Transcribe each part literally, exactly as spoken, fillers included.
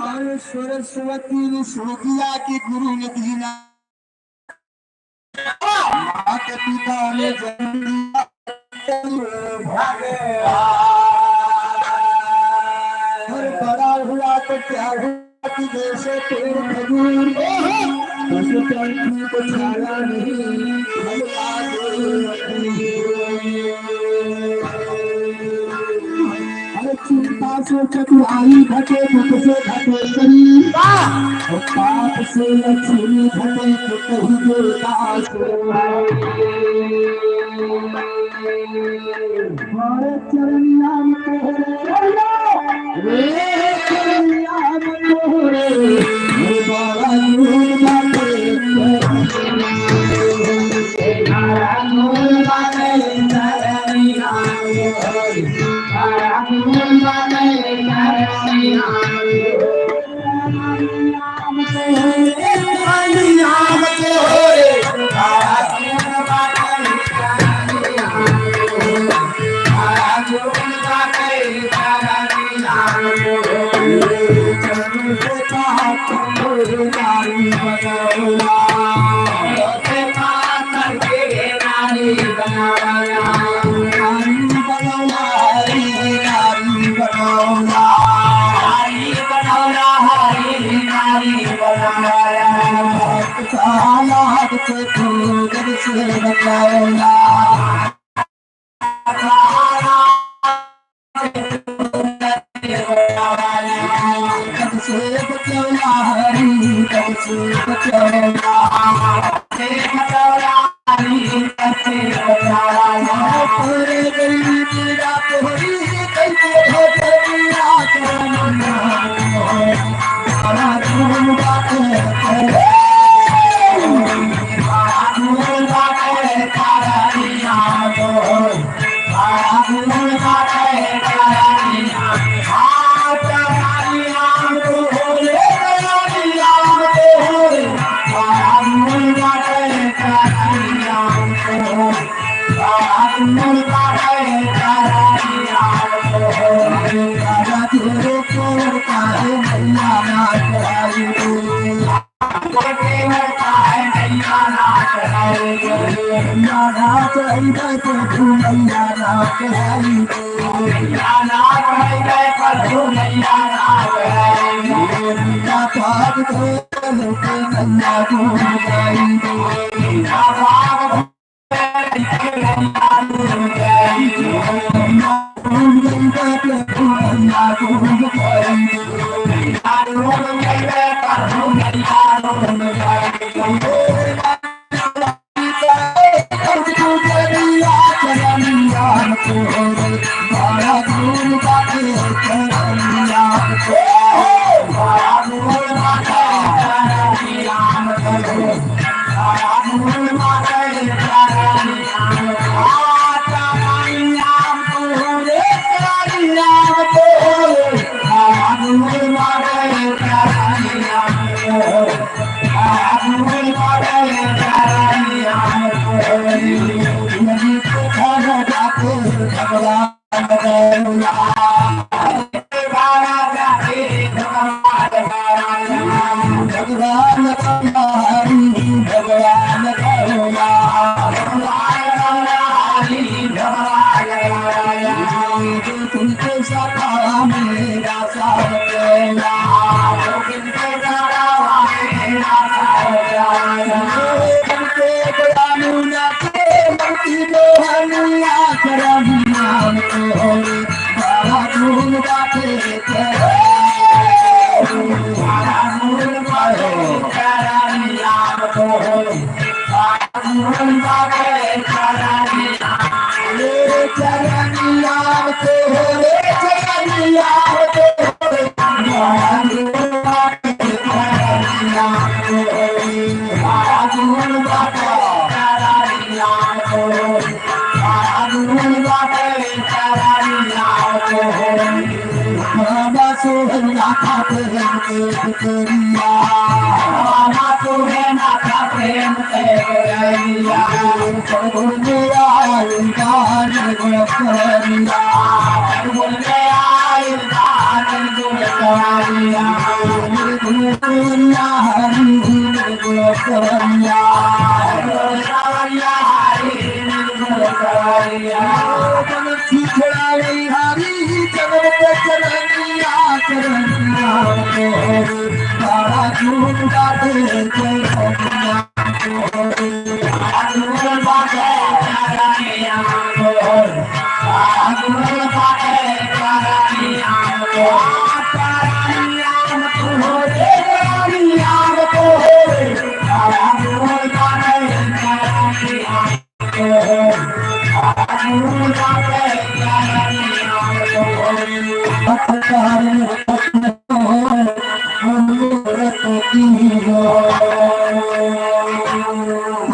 और सरस्वती ने सुरतिया के गुरु ने दीना। माता पिता ने जन्म दिया। और बड़ा हुआ तो क्या हुआ कि जैसे पेड़ खजूर, बस पंछी को छाया नहीं, हम आगे अरे चिंता से चतुराई घटे, दुख से घटे शरीर। वाह! और पाप से लक्ष्मी घटे, तो कहीं देवता से। हमारे चरनिया में तोहरे, रे चरनिया में तोहरे, हमारा गुण बाटे।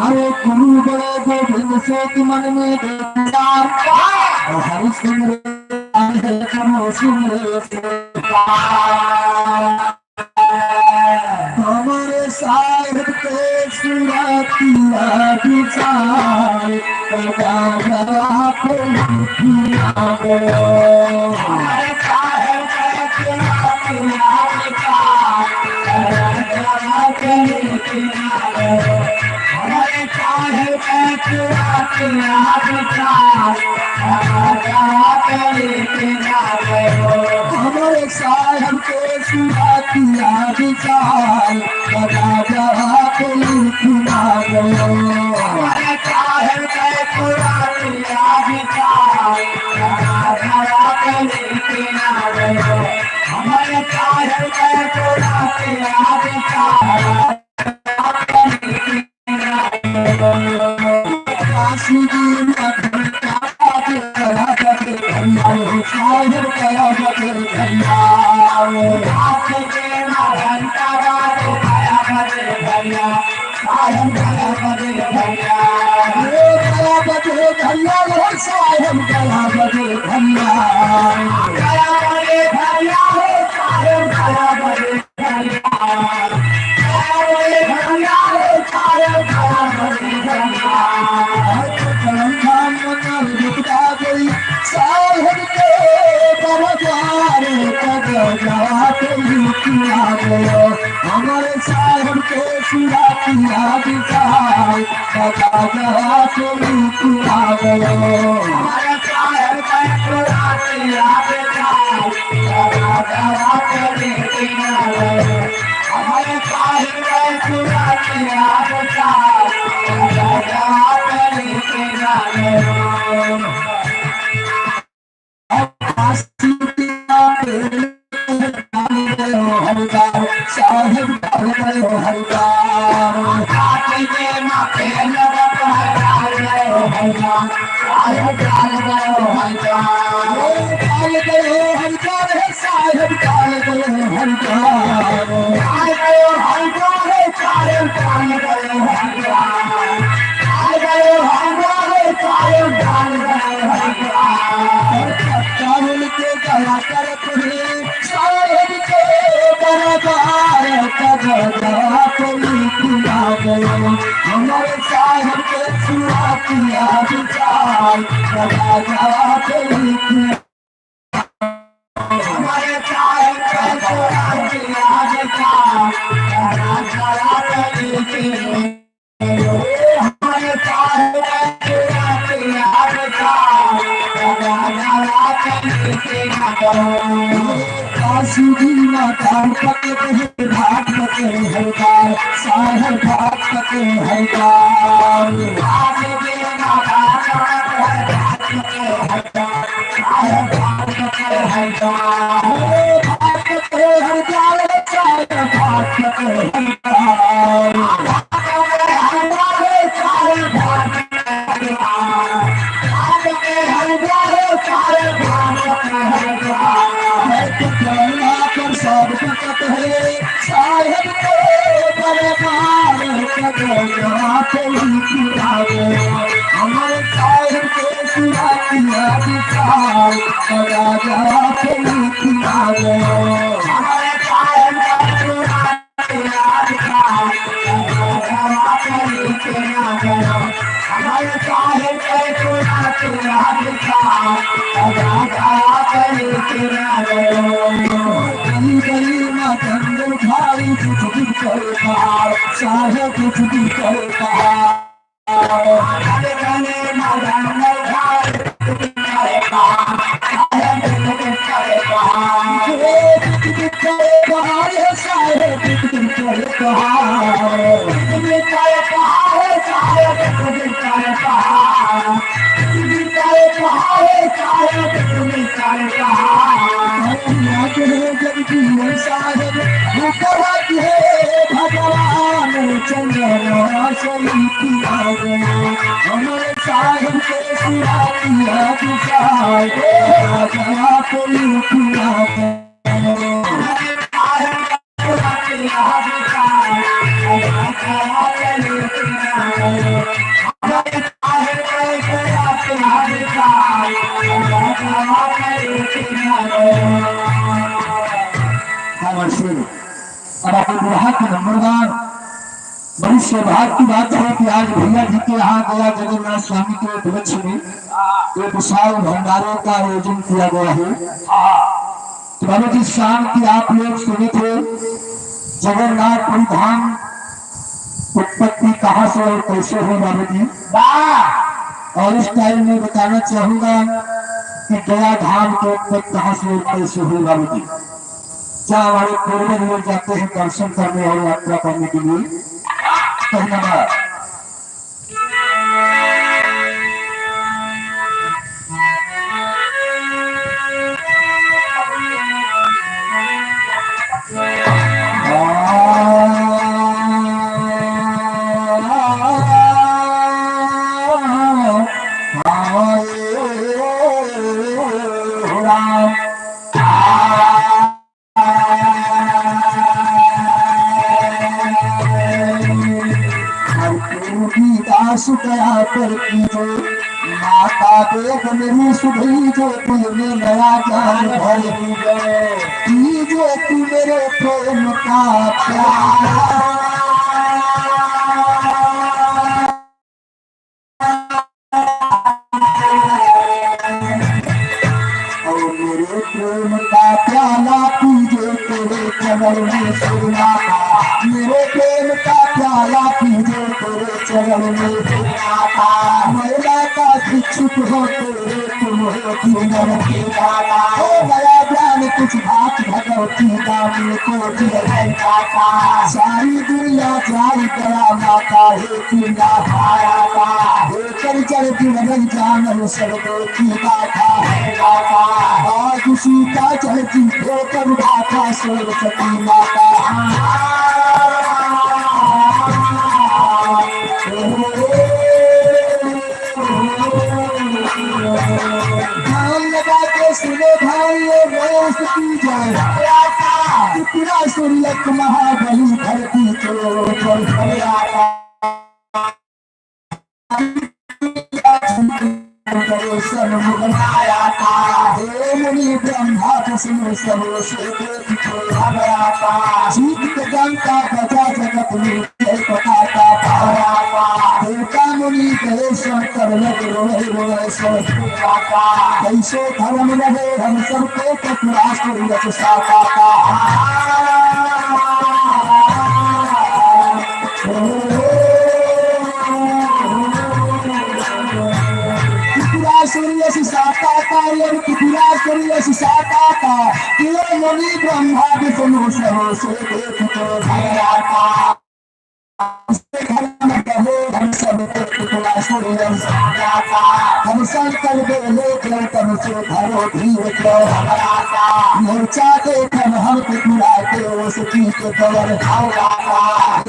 अरे गुरु बड़े गोविंद से कि मन में बेचार, हरिश्चंद्र आए करो सुन। हमारे साहेब के सूरतिया विचार, राजा को दुनिया में। हमारे साहेब के सूरतिया विचार, राजा को दुनिया में। हमारे साहेब के सूरतिया विचार, हमारे साहब के सुरतिया विशाल, राजा के लूट ना गयो। हमारे साहब के सुरतिया विशाल, राजा के लूट ना गयो। हमारे साहब के सुरतिया विशाल, साहब के दरबार का गजब लूट ना गयो। हमारे साहब के सुरतिया विशाल, राजा के लूट ना गयो। हमारे साहब के सुरतिया विशाल, राजा के लूट ना गयो। हमारे साहब के सुरतिया विशाल, राजा के लूट ना गयो। हमारे साहब के सुरतिया विशाल, राजा के लूट ना गयो। हमारे साहब के सुरतिया विशाल, राजा के लूट ना गयो। हमारे साहब के सुरतिया विशाल, राजा के लूट ना गयो। काशी जी माता पकड़ है, भाग पकड़ है, साहब भाग पकड़ है। साहब के दरबार का गजब लूट ना गयो। हमारे साहब के सुरतिया विशाल, राजा के लूट ना गयो। हमारे साहब के सुरतिया विशाल, राजा के लूट ना गयो। हमारे साहब के सुरतिया विशाल, राजा के लूट ना गयो। गली गली में जंगल झाड़ी, कुछ भी करे पहाड़, साहब कुछ भी करे पहाड़। गली गली में जंगल झाड़ी, कुछ भी करे पहाड़, साहब कुछ भी करे पहाड़। भगवान चंद्रमा सहित आ गए। हमारे साहब के सुरतिया विशाल, राजा के लूट ना गयो। हमारे से अब अपन बुढ़ा के नंबर बा। बड़ी सौभाग्य की बात है कि आज भैया जी के यहाँ गया जगन्नाथ स्वामी के उपलक्ष्य में एक विशाल भंडारे का आयोजन किया गया है। तो बाबा जी, शाम की आप लोग सुने थे जगन्नाथपुरी धाम उत्पत्ति कहाँ से और कैसे हुई बाबा जी। वाह! और इस टाइम में बताना चाहूंगा कि गया धाम के उत्पत्ति कहाँ से और कैसे हुई, बाबूजी। जहाँ हमारे पूर्वज लोग जाते हैं दर्शन करने और यात्रा करने के लिए। पहला बार। तुलसीदास दया कर कीजो, माता वेद मेरी सुधरी जो दिल में नया ज्ञान भर दीजो। कीजो तू मेरे प्रेम का प्यार। और मेरे प्रेम का प्याला पीजे तेरे चरण में सुरनाता। मेरे प्रेम का प्याला पीजे तेरे चरण में सुरनाता। मैला का शिक्षित हो तेरे तुम हो जीवन की दाता। हो गया ज्ञान कुछ बात भगवती दानी को दिल है दाता। सारी दुनिया जाई गया माता हे पिंडा भाया का। हे चल चल दिन रंजान हो सब की गाथा है गाथा। आज सीता चढ़ती धोकर गाथा सरस्वती माता। ध्यान लगा के सुनो भाई, ये मैं उसकी जय। त्रिपुरा सूर्य महाबली धरती के ऊपर। हे मुनि ब्रह्मा विष्णु सब से घबराता। जीत के जनता प्रजा जगत में जय पताका फहराता। देवता मुनि गए शंकर लग रोए रोए सब फुकाता। कैसे धर्म रहे हम सबको टुकड़ा सूरज साकाता। त्रिपुरा सूर्य से साता का, ये त्रिपुरा सूर्य से साता का, ये मुनि ब्रह्मा विष्णु सब से देख के घबराता। हम सब त्रिपुरा सूर्य से साता का, हम संकल्प ले गए तब से धरो धीर के घबराता। मोर्चा देखन हम त्रिपुरा के ओस की के कवर घबराता।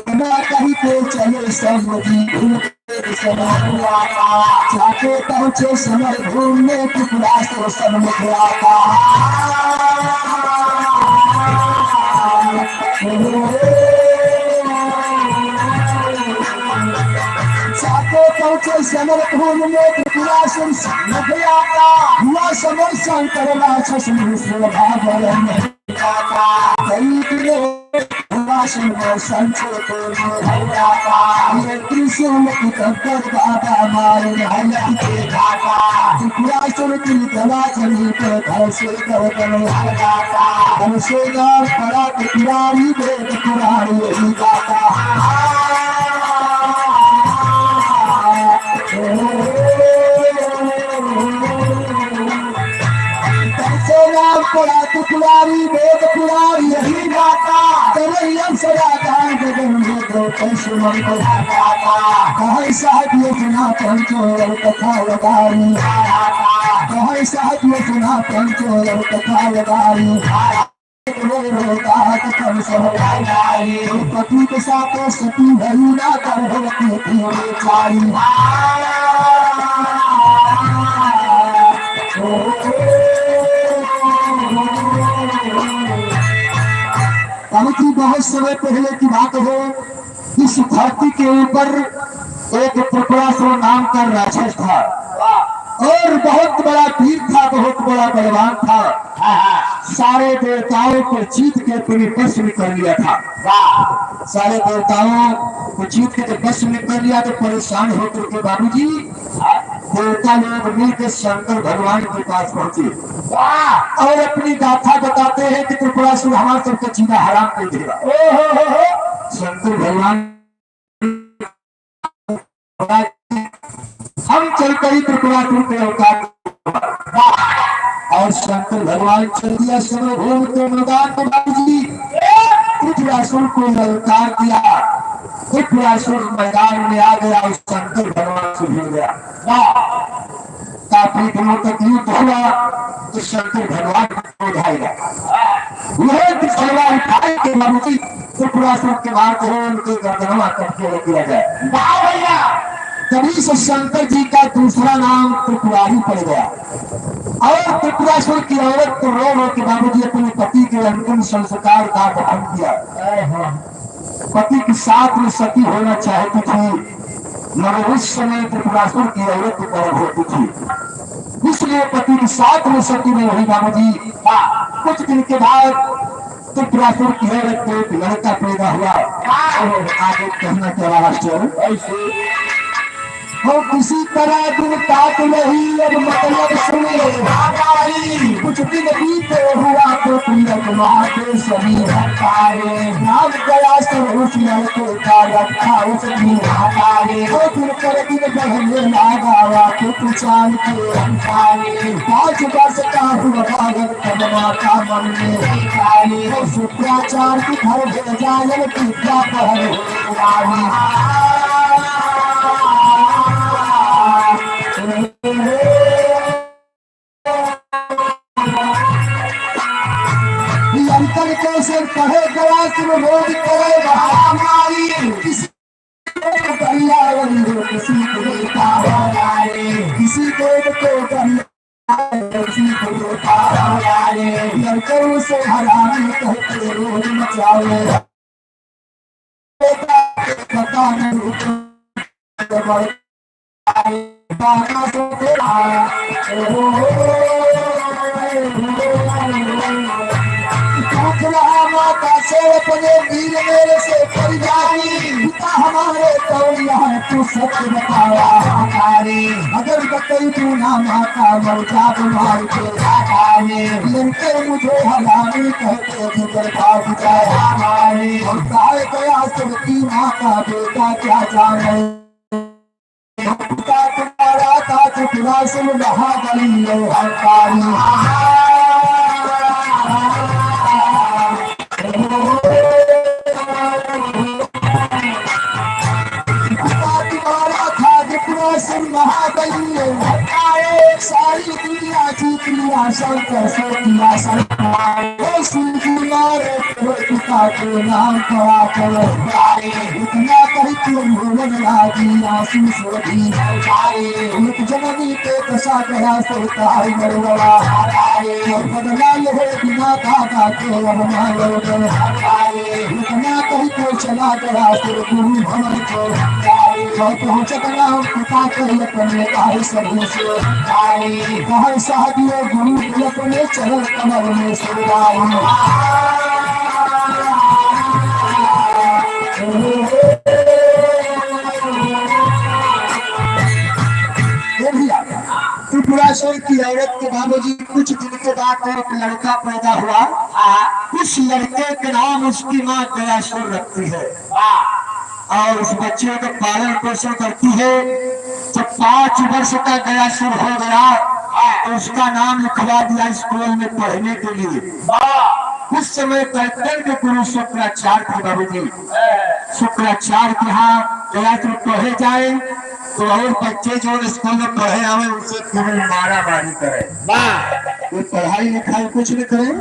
ना कहीं पे चले सब जी भूल जाके पहुँचे समर भूमि में त्रिपुरा से सब मुखलाता। जाके पहुँचे समर भूमि में त्रिपुरा से सब मुखलाता। हुआ समर शंकर राक्षस मुनि से भाग रहे। त्रिशूल की कब्बड़ बाबा मारे हलक के घाटा। त्रिपुरासुर की गला जमीन पर धर से गर्दन हलकाता। धर से गाल पड़ा त्रिपुरारी वेद पुराण यही गाता। कैसे नाम पड़ा त्रिपुरारी, वेद पुराण यही गाता। करैयम सदा दान गगन में दो कैसे मन को गाता। कहै साहेब ये सुना पहुँचो और कथा लगाई। कहै साहेब ये सुना पहुँचो और कथा लगाई। रो रो गात कम सब गाई। पति के साथ सती भई ना कर होती थी बेचारी। बहुत ही, बहुत समय पहले की बात है, इस धरती के ऊपर एक त्रिपुरासुर नाम का राक्षस था और बहुत बड़ा वीर था, बहुत बड़ा बलवान था। सारे देवताओं को जीत के अपने बस में कर लिया था। सारे देवताओं को जीत के जब बस में कर लिया तो परेशान होकर के बाबूजी देवता लोग मिलकर शंकर भगवान के पास पहुंचे। वाह! और अपनी गाथा बताते हैं कि त्रिपुरासुर हमारे सबको जीना हराम कर देगा। ओ हो हो हो। शंकर भगवान, हम चल पड़ी त्रिपुरासुर के अवतार। वाह! और शंकर भगवान चल दिया समरभूमि के मैदान में। बाबूजी, त्रिपुरासुर को ललकार दिया। त्रिपुरासुर मैदान में आ गया और शंकर भगवान से भिड़ गया। वाह! काफी दिनों तक युद्ध हुआ तो शंकर भगवान को क्रोध आएगा। वह त्रिशूल उठाए के बाबूजी त्रिपुरासुर के मार दे, उनके गर्दनवा कट के रख दिया जाए। वाह भैया! तभी से शंकर जी का दूसरा नाम त्रिपुरारी पड़ गया। और त्रिपुरासुर की औरत तो रो रो के बाबूजी अपने पति के अंतिम संस्कार का भंग किया। पति के साथ में सती होना चाहती थी, मगर उस समय त्रिपुरासुर की औरत गर्भ होती थी, इसलिए पति के साथ में सती नहीं हुई बाबूजी। हाँ, कुछ दिन के बाद त्रिपुरासुर की औरत को एक लड़का पैदा हुआ। हाँ। और आगे कहना क्या रहा मास्टर? ऐसे। हो किसी तरह दिन काट रही, अब मतलब सुन ले। कुछ दिन बीते हुआ तो तीरथ माँ के सभी भंडारे। नाम गया सब उस लड़के का, रखा उसकी माता ने। और फिर कर दिन बढ़ने लगा, आके प्रचार के अनुसारे। पाँच वर्ष का हुआ बालक, तब माता मन में आई। और शुक्राचार्य के घर भेजा, यह विद्या पहल हो आई। लड़कन के सिर पढ़े गया, तुम रोज करे महामारी। किसी को दरिया वंदो, किसी को बेटा हो जाए, किसी को तो दरिया, किसी को बेटा हो जाए। लड़कों से हरामी कहते रोज मचाओ। पूछ रहा माता से अपने वीर मेरे से परिवारी, पिता हमारे कौन यहाँ तू सच बतावा हमारे। अगर बतई तू ना माता मर जा तुम्हारे के जाने। लड़के मुझे हरामी कहते थे, पर भाग जाया मारे। और कहा गया सुरती माता बेटा क्या जाने। पिता तुम्हारा था त्रिपुरासुर महाबली लो हंकारी। पिता तुम्हारा था त्रिपुरासुर महाबली लो हंकारी। सारी दुनिया जीत लिया, शंकर से किया संहार। ओ शिव जी मारे पिता के नाम पड़ा चलो। इतना कही तुम भुवन लागी आंसू से भी। एक जननी के दशा गया सुरताई मरुआ। और बदला ले बिना दादा के अब ना लौटे। इतना कही तो चला गया सुर गुरु भवन को। और पहुंचत राम पिता के अपने आए सबसे। बहुत सहदियो गुरु अपने चरण कमल में सुराई। ए भैया, त्रिपुरासुर की औरत के बाबूजी कुछ दिन के बाद एक लड़का पैदा हुआ। हाँ। उस लड़के के नाम उसकी माँ गयासुर रखती है। हाँ। और उस बच्चे का पालन पोषण करती है। जब पाँच वर्ष का गयासुर हो गया, हाँ। तो उसका नाम लिखवा दिया स्कूल में पढ़ने के लिए। वाह। उस समय बैतल के गुरु शुक्राचार्य थे बाबूजी। हाँ। शुक्राचार्य के यहाँ गयासुर पढ़े जाए तो और बच्चे जो स्कूल में पढ़े आवे उनसे केवल मारा मारी करे। वाह। ये पढ़ाई लिखाई कुछ नहीं करे।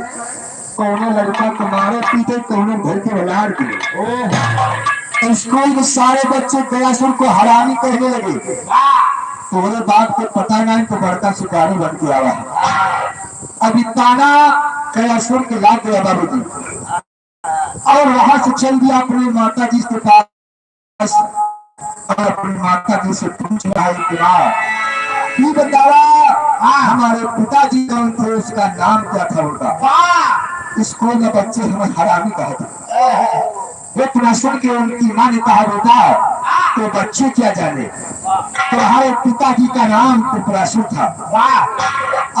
कौनो लड़का को मारे पीटे, कौनो घर के उलार दिए। ओह। स्कूल में सारे बच्चे गयासुर को हरामी कहने लगे। तोहरे बाप के पता नहीं तो बड़का शिकारी बन के आवा है। अभी ताना गयासुर के लाग गया बाबूजी। और वहां से चल दिया अपने माता जी के पास। और अपनी माता जी से पूछ रहा है कि माँ, तू बतावा, हाँ, हमारे पिताजी कौन थे, उसका नाम क्या था उनका? वाह। स्कूल में बच्चे हमें हरामी कहते। ओहो। वो प्रश्न के उनकी माँ ने कहा, बेटा, तो बच्चे क्या जाने, तुम्हारे पिताजी का नाम त्रिपुरासुर था। वाह।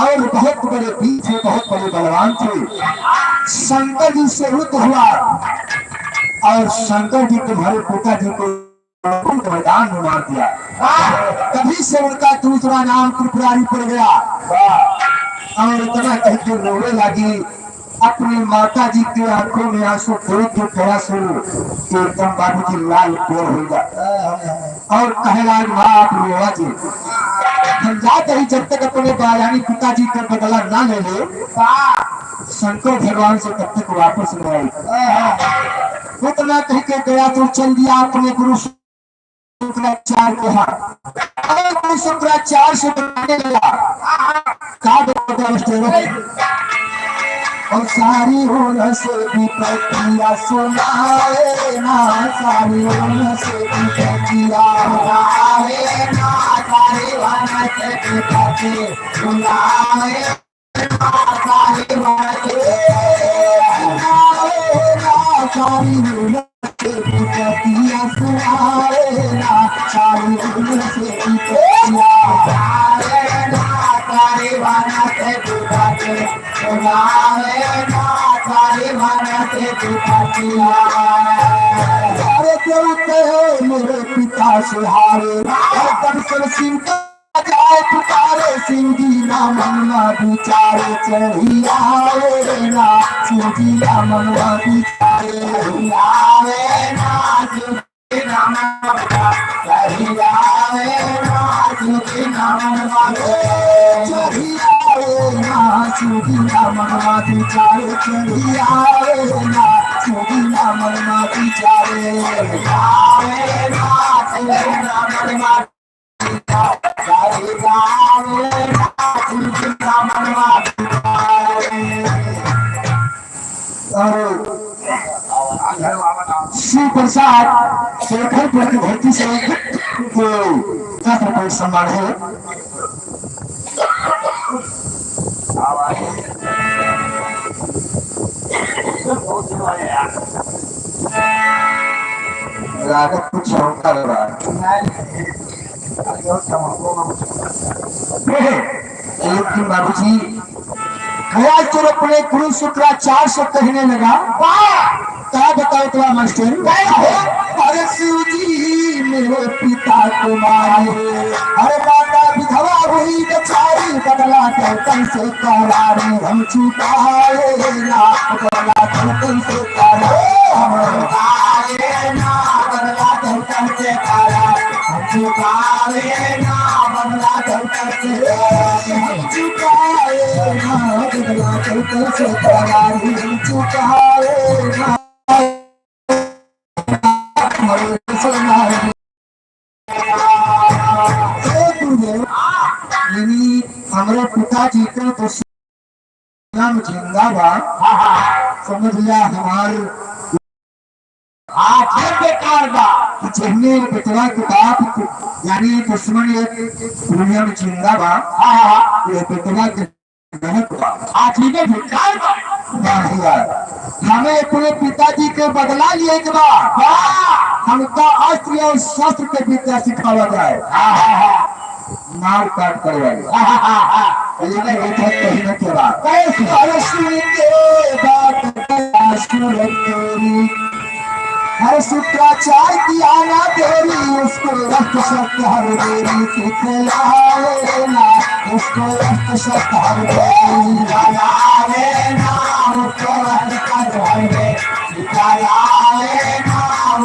और बहुत बड़े वीर थे, बहुत बड़े बलवान थे। शंकर जी से युद्ध हुआ और शंकर जी तुम्हारे पिताजी को मैदान में मार दिया। तभी से उनका दूसरा नाम त्रिपुरारी पड़ गया। और इतना कह के रोवे लागी, अपनी माता जी के आंखों में आंसू देख के कहा सु एकदम बाबूजी लाल पेड़ हो गया। और कहे लाग, "माँ, आप रोवा जी, हम जात ही जब तक अपने बा-, यानी पिताजी का बदला ना ले ले, शंकर भगवान से तब तक वापस न आए।" उतना कह के गया तो चल दिया अपने गुरु शुक्राचार्य के यहाँ। और गुरु शुक्राचार्य से बताने लगा, का बताओ मास्टर? और सारी ओर से विपत्तियाँ सुनाए ना, सारी ओर से विपत्तियाँ सुनाए ना, सारी ओर से विपत्ति सुनाए ना, सारी ओर से विपत्तियाँ सुनाए ना, सारी ओर से विपत्तियाँ सुनाए ना, सारी ओर से विपत्तियाँ सुनाए ना, सारी ओर से विपत्ति सुनाए ना, सारी ओर से विपत्तियाँ। अरे देवते मेरे पिता से हारे, और दर्शन सिंह का जाए पुकारे, सिंह जी ना मन मा विचारे, चढ़ी आवे ना, सिंह जी ना मन मा विचारे, चढ़ी आवे ना, सिंह जी ना मन मा विचारे, चढ़ी आवे ना, सिंह जी ना मन मा विचारे, चढ़ी आवे ना, सिंह जी ना मन मा विचारे, चढ़ी आवे ना, सिंह जी ना मन मा विचारे, आवे ना, सिंह जी ना मन मा और शिव प्रसाद शेखरपुर की धरती से ये दस रुपये सम्मान है। लागत कुछ होता रहा। एक दिन बाबूजी खयाल चोर अपने गुरु शुक्राचार्य से कहने लगा, "वाह, क्या बताओ तुम्हारा मास्टर?" "अरे शिव जी मेरे पिता को मारे, अरे माता विधवा हुई बेचारी, बदला दौतन से करारी हम चुकाए ना, बदला दौतन से करारी हम चुकाए ना, बदला दौतन से करारी हम चुकाए ना, बदला दौतन से हम चुकाए ना, बदला दौतन से करारी हम चुकाए ना।" हे गुरुदेव, यानी हमरे पिताजी के तो नाम जिंदा बा। हाँ, हाँ। समझ लिया हमार। हाँ, ठीक बेकार बा। जहने बेटवा के बाप, यानी दुश्मन ये दुनिया में जिंदा बा। हाँ, हाँ, हाँ। ये बेटवा के जनक बा। हाँ, ठीक है, बेकार बा। वाह यार, हमें अपने पिताजी के बदला लिए के बा। वाह। हमका अस्त्र और शस्त्र के विद्या सिखावा जाए। हाँ, हाँ, हाँ। मार काट करवाई। हाँ, हाँ, हाँ, हाँ। लेकिन वो बहुत पहले के बात। कैसे? अरे सुन के बात सुन तेरी। हर शुक्राचार्य की आना तेरी, उसको रक्त शस्त्र हर देरी सिखलाए ना, उसको रक्त शस्त्र हर देरी सिखलाए ना, उसको रक्त शस्त्र हर देरी सिखलाए ना,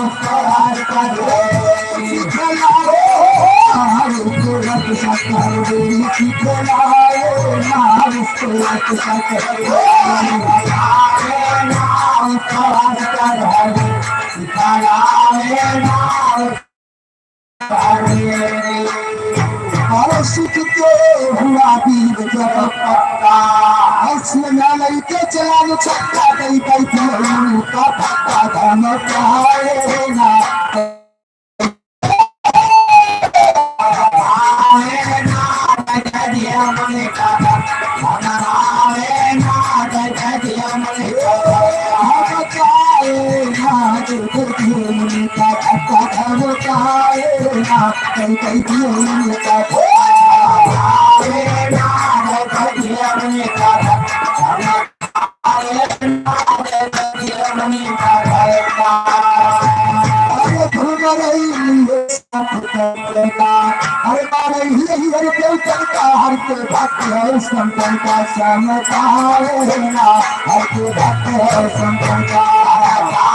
उसको रक्त शस्त्र हर देरी सिखलाए ना, उसको रक्त शस्त्र हर देरी सिखलाए ना, उसको रक्त शस्त्र हर देरी सिखलाए ना, उसको रक्त शस्त्र हर देरी अरे सुख के हुआ बीर जब पक्का, हंस लगा लइके चला न छक्का, कई कई दियों का धक्का धमकाए ना। देवतन का हर के भक्त है, संतन का समतावे ना, हर के भक्त है, संतन का समतावे ना,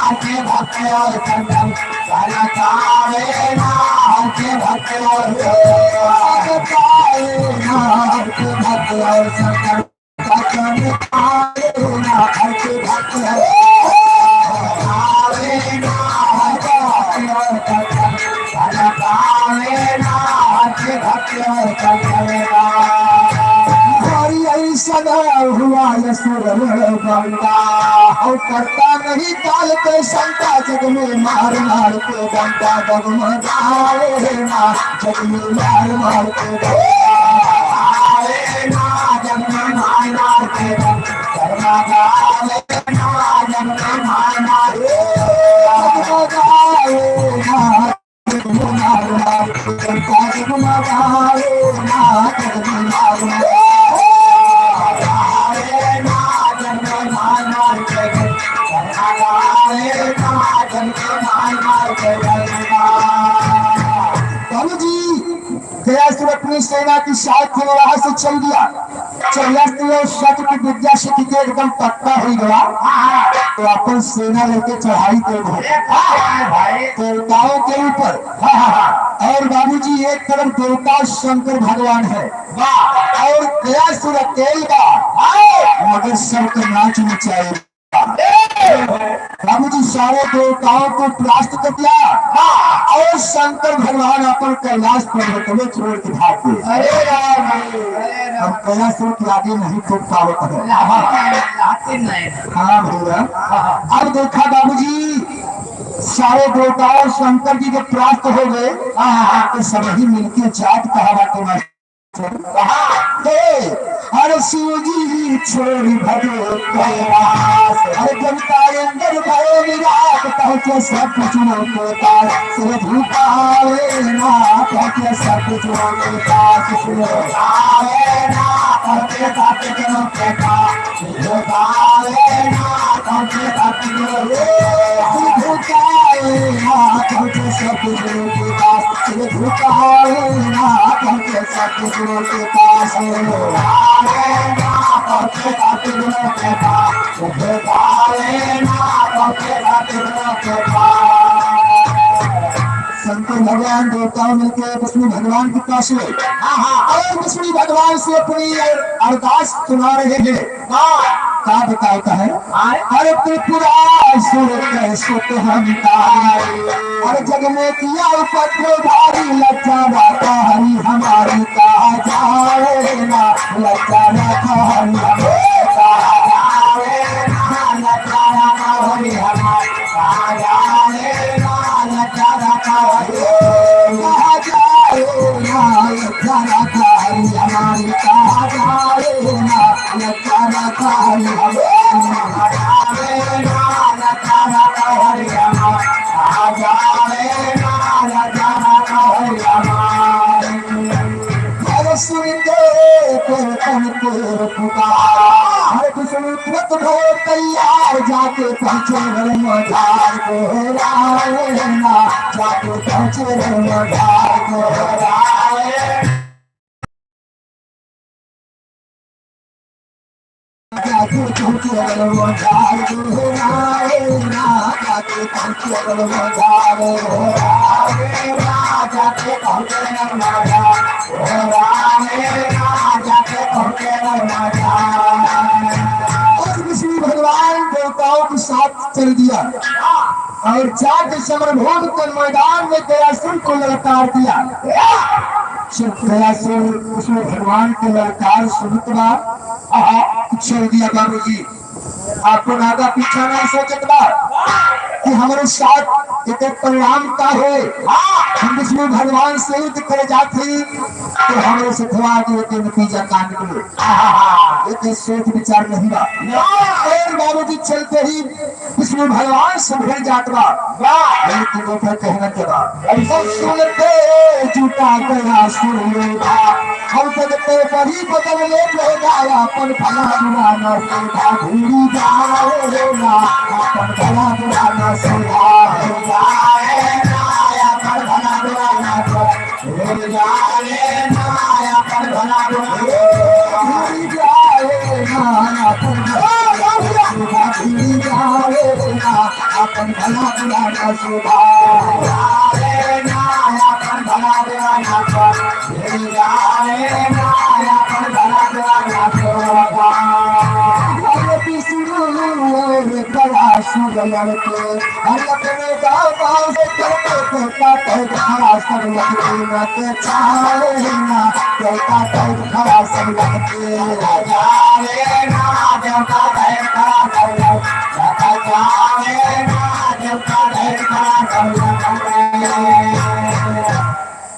हर के भक्त है, संतन का समतावे ना, हर के भक्त है, समतावे ना, हर के भक्त है, संतन और ऐसा हुआ असुर बंदा, और करता नहीं काल के संता, जग में मार मार के डंडा डगमगावे ना, जग में मार मार के डंडा डगमगावे ना, जग में मार मार के डंडा डगमगावे ना, जग में मार मार के डंडा डगमगावे ना, जग में मार मार के डंडा डगमगावे ना, जग में मार मार के डंडा डगमगावे ना, जग में मार मार के डंडा बाबूजी, गयासुर अपनी सेना के साथ वहाँ से चल दिया। चल दिया, तो सत की विद्या सीख के एकदम पक्का हो गया। तो अपन सेना लेके चढ़ाई कर दो। देवताओं के ऊपर। और बाबूजी, एक तरफ देवता शंकर भगवान है और गयासुर अकेल बा, मगर सबके नाच नचाए। बाबूजी, सारे देवताओं को परास्त कर दिया और शंकर भगवान अपन कैलाश पर्वत में छोड़ के भाग गए। अरे राम, अरे राम। हम कैलाश के आगे नहीं टूट पावत है। हाँ भैया, अब देखा बाबूजी, सारे देवता और शंकर जी के परास्त हो गए। तो सभी मिलके जात कहा बाटे मास्टर। हे, अरे शिव जी छोड़ भजो कैलाश। अरे जब तारेंद्र भयो निराश, पहुँचे सब कुछ लोग के पास। सिर झुकावे ना, पहुँचे सब कुछ लोग के पास। सिर झुकावे ना, पहुँचे सब कुछ लोग के पास। सिर झुकावे ना, पहुँचे सब कुछ लोग के पास। सिर झुकावे ना, पहुँचे सब कुछ लोग के पास। सिर झुकावे ना, पहुँचे सतगुरु के पास। शंकर भगवान देवताओं मिलके विष्णु भगवान के पास हुए। हाँ, हाँ। और विष्णु भगवान से अपनी अर-, अरदास सुना रहे हैं। हाँ। का बतावत है? आय। अरे त्रिपुरासुर के सुत हंता। अरे जग में किया उपद्रव भारी, लज्जा राखा हरि हमारी, कहा जावे ना, लज्जा राखा हरि हमारी, कहा जावे ना, लज्जा राखा हरि हमारी, कहा जावे ना, लज्जा राखा हरि, कहा जावे ना, लज्जा राखा हरि हमारी, कहा जावे ना, अरे सुन के तन के पुकार, अरे विष्णु तुरंत भय तैयार, जाके पहुँचे रे मझार को रावण, जाके पहुँचे रे मझार को रावण। और विष्णु भगवान देवताओं के साथ चल दिया और जाके समरभूमि के मैदान में गयासुर को ललकार दिया। जब गयासुर विष्णु भगवान के ललकार सुनत बा, आहा, चल दिया बाबूजी। आपन आगा पीछा नहीं सोचत बा कि हमरे साथ एकर परिणाम का होए। हम विष्णु भगवान से युद्ध करे जात ही, तो हमरे से थोड़ा आगे के नतीजा का निकले। आहा, एकर सोच विचार नहीं बा। और बाबूजी चलते ही विष्णु भगवान से भिड़ जात बा। वाह! लेकिन ओकर कहना के बा। कैसे? सुनते जुटा गयासुर लोग। हम जगते बड़ी बदल ले लोग, अपन भला बुरा ना सोधा भूली जाओ ना, अपन भला बुरा ना सोधा भूली जाओ ना, अपन भला बुरा ना सोधा।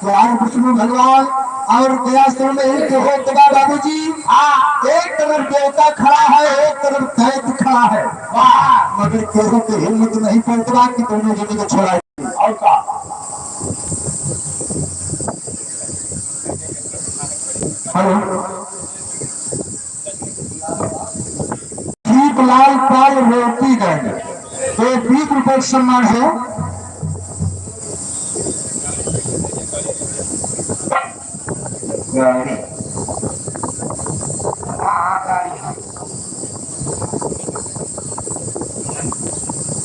तो आज विष्णु भगवान और गयासुर में युद्ध होत बा बाबूजी। हाँ। एक तरफ देवता खड़ा है, एक तरफ दैत्य खड़ा है। वाह। मगर केहू के हिम्मत नहीं पड़त बा कि दोनों जने के छोड़ा। और का? हेलो। दीपलाल पाल रोटी गए, तो बीस रुपए का सम्मान है। गाड़ी।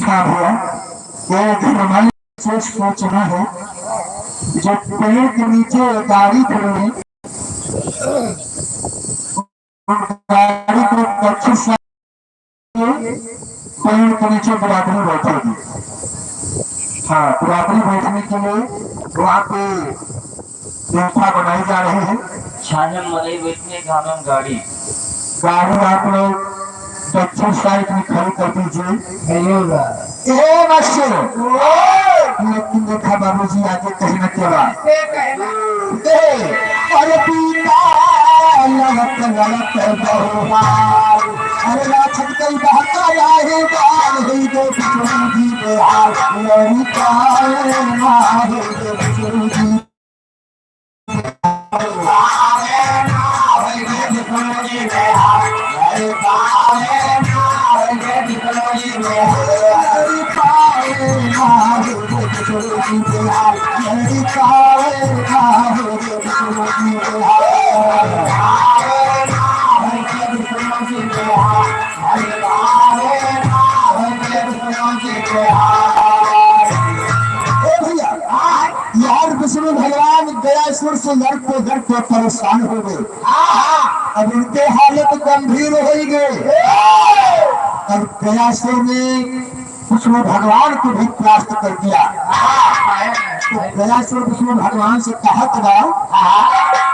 हाँ भैया, ये हमारी सोच सोचना है, जो पेड़ के नीचे गाड़ी खड़ी है, गाड़ी को दक्षिण side, पेड़ के नीचे बराबरी बैठेगी। हाँ, बराबरी बैठने के लिए वहाँ पे व्यवस्था बनाई जा रही है। छाहे में मनई बैठने, घामे में गाड़ी। गाड़ी आप लोग दक्षिण side में खड़ी कर दीजिए। ए मास्टर, लेकिन देखा बाबूजी, आगे कहना क्या बा? ए, अरे पीता लड़त लड़त बहुवार, अरे राक्षस कई बहका लाहे बाल हुई दे बिचुल जी बेहाल, लड़िका ना हुई दे बिचुल जी। ए भैया, यार विष्णु भगवान गयासुर से लड़ते लड़ते परेशान हो गए। अब उनके हालत गंभीर हो गए। अब गयासुर ने विष्णु भगवान को भी परास्त कर दिया। तो गयासुर विष्णु भगवान से कहत बा,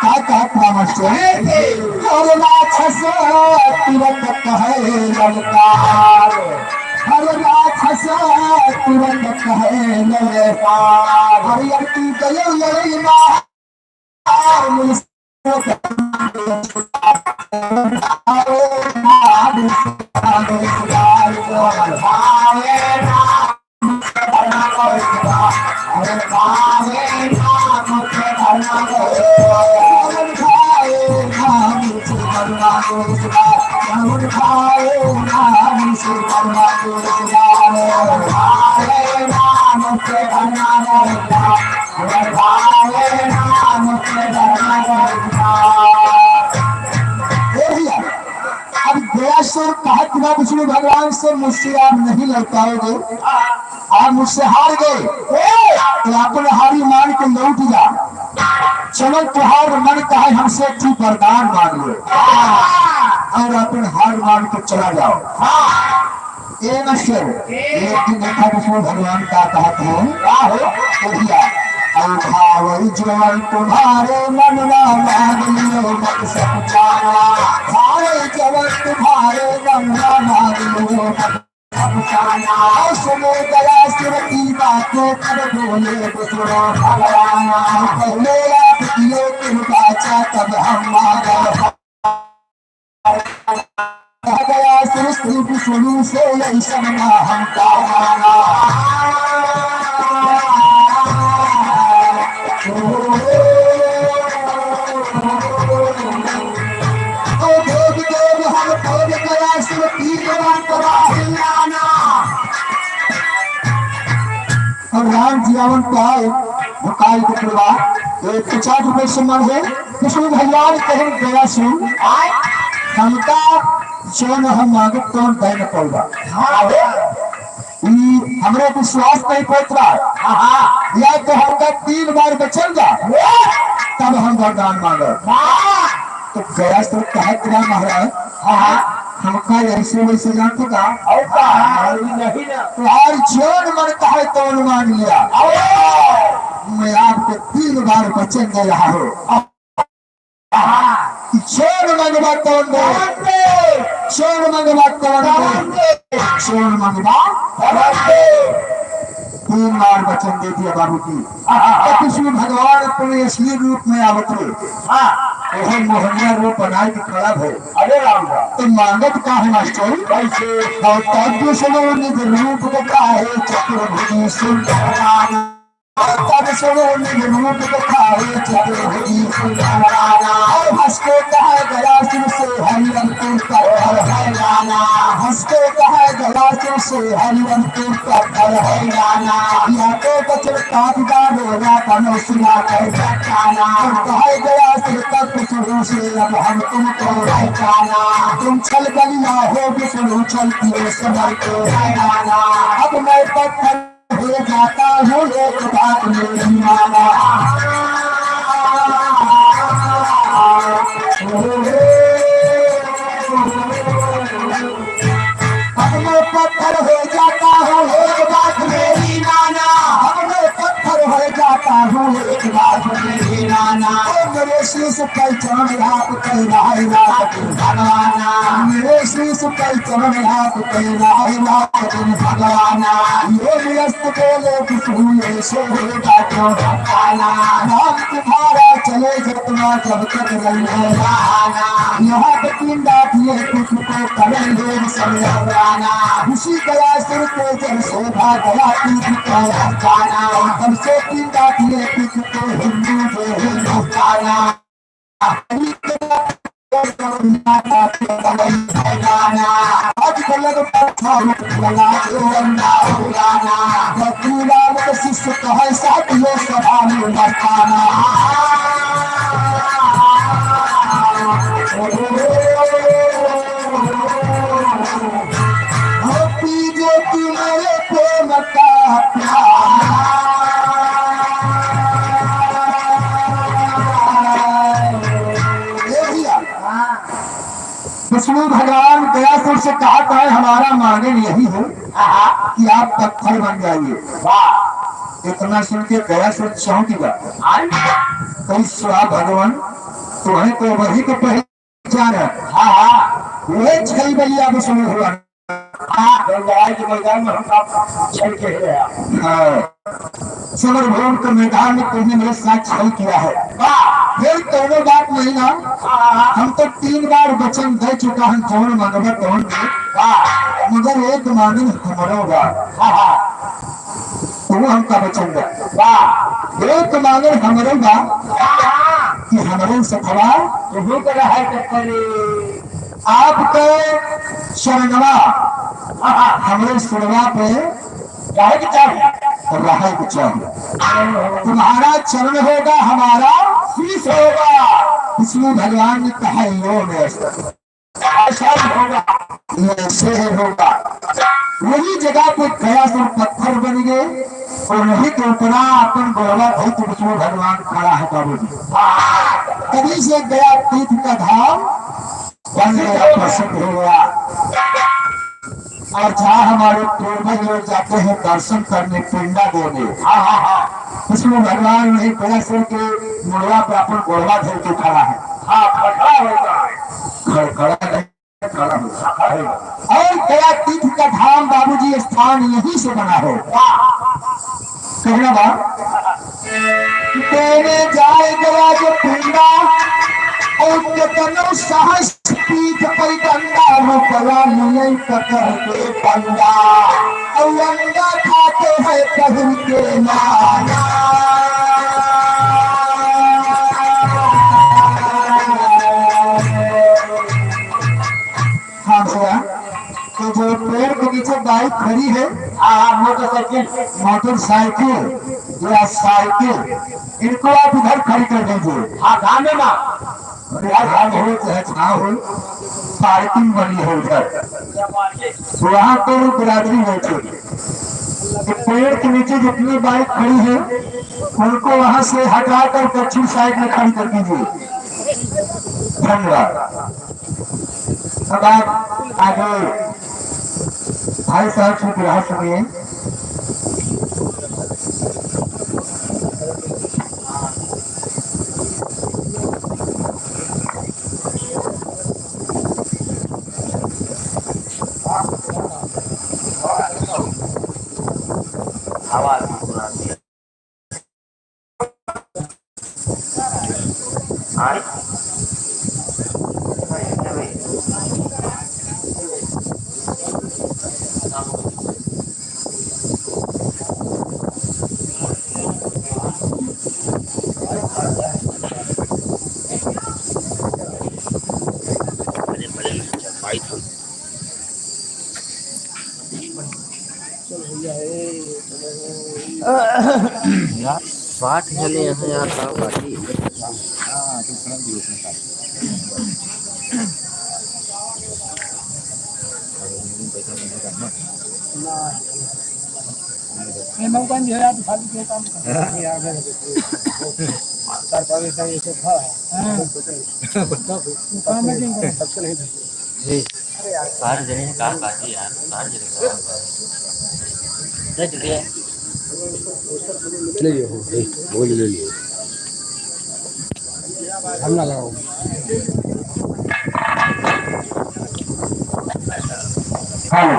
का कहत बा मास्टर? अरे राक्षस तुरंत कहे ललकार, अरे राक्षस तुरंत कहे ललकार, अरे अब तू गयो लड़ई मार। ए भैया, अब गयासुर कहत बा विष्णु भगवान से, "मुझसे आप नहीं लड़ पाओगे, आप मुझसे हार गए, तो अपन हारी मान के लौट जा।" चलो, तुहार मन कहे हमसे तू वरदान मांग लो और अपन हार मान के चला जाओ। ए मास्टर, लेकिन देखा विष्णु भगवान का कहत हैं, का हो? तो भैया, "और भावई जवन तुम्हारे मन ना मांग लियो मत सब जाना, भावई जवन तुम्हारे मन ना मांग लियो मत सब जाना।" और सुनो गयासुर की बातें तब बोले विष्णु भगवान, "पहले आप किए कृपा चा तब हम मांगब।" गयासुर श्री विष्णु से ऐसन ना हम का माना। ओ देव देव हम देव गयासुर की जवान तबाह लाना। और राम जी आवन पाए भोकाल के परिवार। एक पचास रुपए से मन है, विष्णु भगवान कहे गया सुन, आय, हमका जौन हम मांगब तौन दे न पौबा। हाँ, हो। ई हमरे विश्वास नहीं पड़त बा। हाँ, हाँ। या तो हमका तीन बार बचन जा, तब हम वरदान मांगब। हाँ। तो गया सुन कहत रहा महाराज, हाँ, हाँ। हमका ऐसे वैसे जानते का? और का? और नहीं ना। तुम्हार जौन मन कहे तौन मांग लिया। और मैं आपको तीन बार वचन दे रहा हूँ। हाँ। जौन मंगबा तौन दे। तौन दे। जौन मंगबा तौन दे। तौन दे। जौन मंगबा तौन दे। तीन बार वचन दे दिया बाबूजी। हाँ, हाँ, हाँ। तो विष्णु भगवान अपने असली रूप में आवत रहे। हाँ। वह मोहनिया रूप बनाए के खड़ा भय। अरे राम राम। तो मांगत का है मास्टर? कैसे? और तब विष्णु निज रूप दिखाए चतुर्भुजी सुंदर नाना। और तब विष्णु निज रूप दिखाए चतुर्भुजी सुंदर नाना। और हंस के कहा गया शिव से हरि अंकुर पत्थर है नाना। हंस के कहा गया शिव से हरि अंकुर पत्थर है नाना। या तो बचन काट डालो या तनो सुना कर जाना। और कहा गया शिव तत्व शुरू से अब हम तुमको पहचाना। तुम छल बलिया हो विष्णु छल किए समर को है नाना। अब मैं पत्थर हो जाता हूँ एक बात मेरी माना। अब मैं पत्थर हो जाता हूँ एक बात मेरी माना। अब मैं पत्थर हो जाता हूँ एक बात मेरी माना। ओ मेरे शीश पर चरण आप कह रहे रात भगवाना। मेरे शीश पर चरण आप कह रहे रात भगवाना। ये व्यस्त बोले विष्णु ये से होगा क्यों भगवाना। नाम तुम्हारा चले जब ना जब तक रही है बहाना। यहाँ पे तीन बात ये कुछ को करेंगे समझाना। खुशी गया सिर पे जब शोभा गया तीन का जाना। हमसे तीन बात ये कुछ को हिंदू जो हिंदुस्ताना। आज गलत पत्थर लगा दो अंडा उड़ाना। भक्ति राम के शिष्य कहे साथियों सभा में बरसाना। ओ पीजे तू मेरे प्रेम का प्याला। ए भैया, विष्णु भगवान गयासुर से कहा था, हमारा मांगन यही है कि आप पत्थर बन जाइए। वाह। इतना सुन के गयासुर चौंक गया। कही, "स्वाहा भगवान, तुम्हें तो वही तो पहले जाना।" हाँ, हाँ। वह छल बलिया विष्णु भगवान। हाँ, जब लड़ाई के मैदान में हम सब छल के ही रहे। हाँ। समर भवन के मैदान में तुमने मेरे साथ छल किया है। वाह। फिर कौनो बात नहीं ना। हाँ, हाँ। हम तो तीन बार वचन दे चुका हूँ, जौन मांगबा तौन दे। वाह। मगर एक मांगन हमरो बा। हाँ, हाँ। तू हमका वचन दे। वाह। एक मांगन हमरो बा। हाँ। कि हमरे सथवा तुहू के रहे के पड़ी। आपके चरणवा, हाँ, हाँ। हमरे सुरवा पे रहे के चाही। रहे के चाही। तुम्हारा चरण होगा, हमारा शीश होगा। विष्णु भगवान ने कहा, यो में ऐसा ही होगा, ऐसे ही होगा। वही जगह पे गयासुर पत्थर बन गए और वही के ऊपरा अपन गोड़वा धर के विष्णु भगवान खड़ा है बाबूजी। तभी से गया तीर्थ का धाम बन गया, प्रसिद्ध हो गया। और जहाँ हमारे पूर्वज लोग जाते हैं दर्शन करने, पिंडा देने, हाँ, हाँ, हाँ। विष्णु भगवान वही गयासुर के मुड़वा पे अपन गोड़वा धर के खड़ा है। हाँ, खड़ा होता है। खड़खड़ा नहीं, खड़ा होता है। और गया तीर्थ का धाम बाबूजी स्थान यहीं से बना है। वाह। कहना बा, देने जाए गया जो पिंडा, और केतनो साहस पीठ पर डंडा, रुपया लिए पकड़ के पंडा, और अंडा खाते हैं पहिर के नाना। हाँ भैया, तो जो पेड़ के नीचे बाइक खड़ी है, हाँ, हाँ, मोटरसाइकिल। मोटरसाइकिल, या साइकिल, इनको आप इधर खड़ी कर दीजिए। हाँ, घामे मा। अरे यार, घाम हो चाहे छाँव हो, पार्किंग बनी है उधर। तो वहाँ पर बिरादरी बैठे। तो पेड़ के नीचे जितनी बाइक खड़ी है, उनको वहाँ से हटा कर दक्षिण साइड में खड़ी कर दीजिए। धन्यवाद। अब आप आगे भाई साहब से बिरहा सुनिए। आवाज। आय। यार, पाठ जने यहाँ यार, का बात है? ये नौका जो है, आप खाली क्यों काम कर? हाँ, यार, मैं कर पावे था, ये सब था। हाँ। वो काम है कि नहीं? सबसे नहीं था। जी। सारे जने का काटे यार, सारे जने का। ले चुके हैं। ले लियो, हो, ले, वो ले लियो। हम ना लगाओ। हाँ।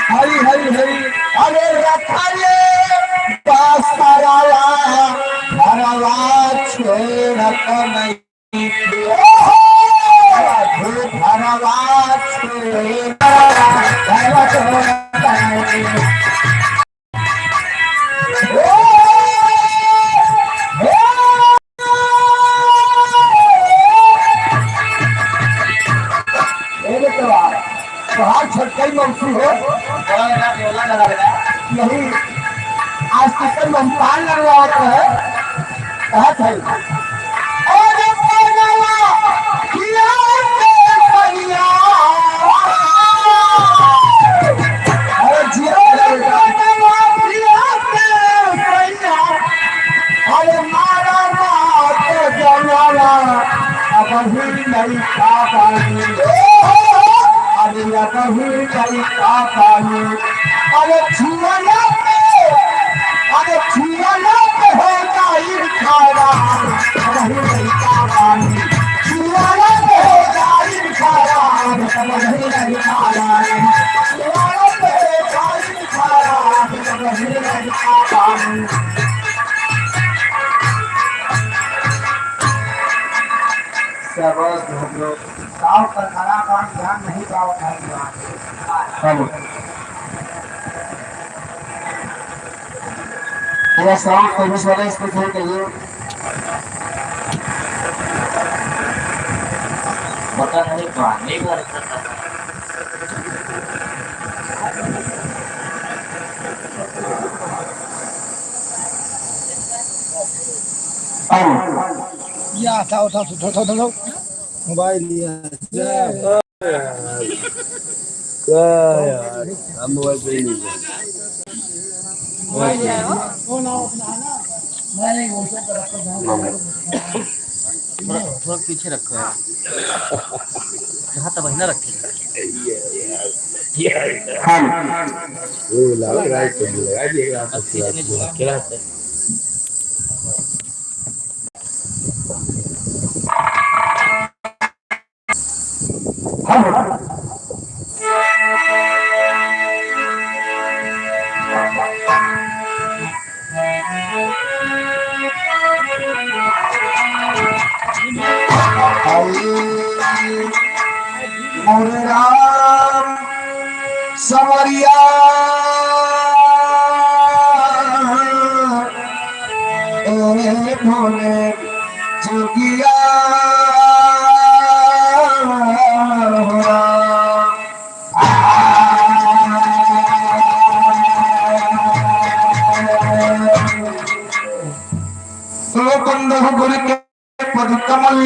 हरी हरी हरी। अरे रखले बसरवा, घरवा छोड़त नहीं। ओहो! घरवा छोड़त, घरवा छोड़त नहीं। कई मंत्री हो, नहीं, आज तक कई मंत्री लगवावत रहे, कहत है, अरे पनवा किया के सैया, अरे जिया रे पनवा किया के सैया, अरे मारा मात जनाला, अबही लइका बानी। अरे अबही लइका बानी। अरे छुअला पे, अरे छुअला पे हो जाई खारा, अबही लइका बानी। छुअला पे हो जाई खारा, अबही लइका बानी। छुअला पे हो जाई शाबाश भैया। गाँव का खराब आम ध्यान नहीं पावत है। हाँ। पूरा साउंड सर्विस वाले इसको सही करिए। पता नहीं कहाँ, नहीं भर सकता। या, उठाओ, उठाओ, उठाओ, उठाओ, उठाओ। मोबाइल लिया। क्या यार, हम मोबाइल पे ही नहीं। थोड़ा, थोड़ा पीछे रखो यार। यहाँ तब ना रखे। हाँ। वो लाओ, राइट पे भी लगा दिए, आप अच्छी बात है। क्या बात है? मोरे राम संवरिया, ए भोले जोगिया हो राम। तो बंद हो गुरु के पद कमल,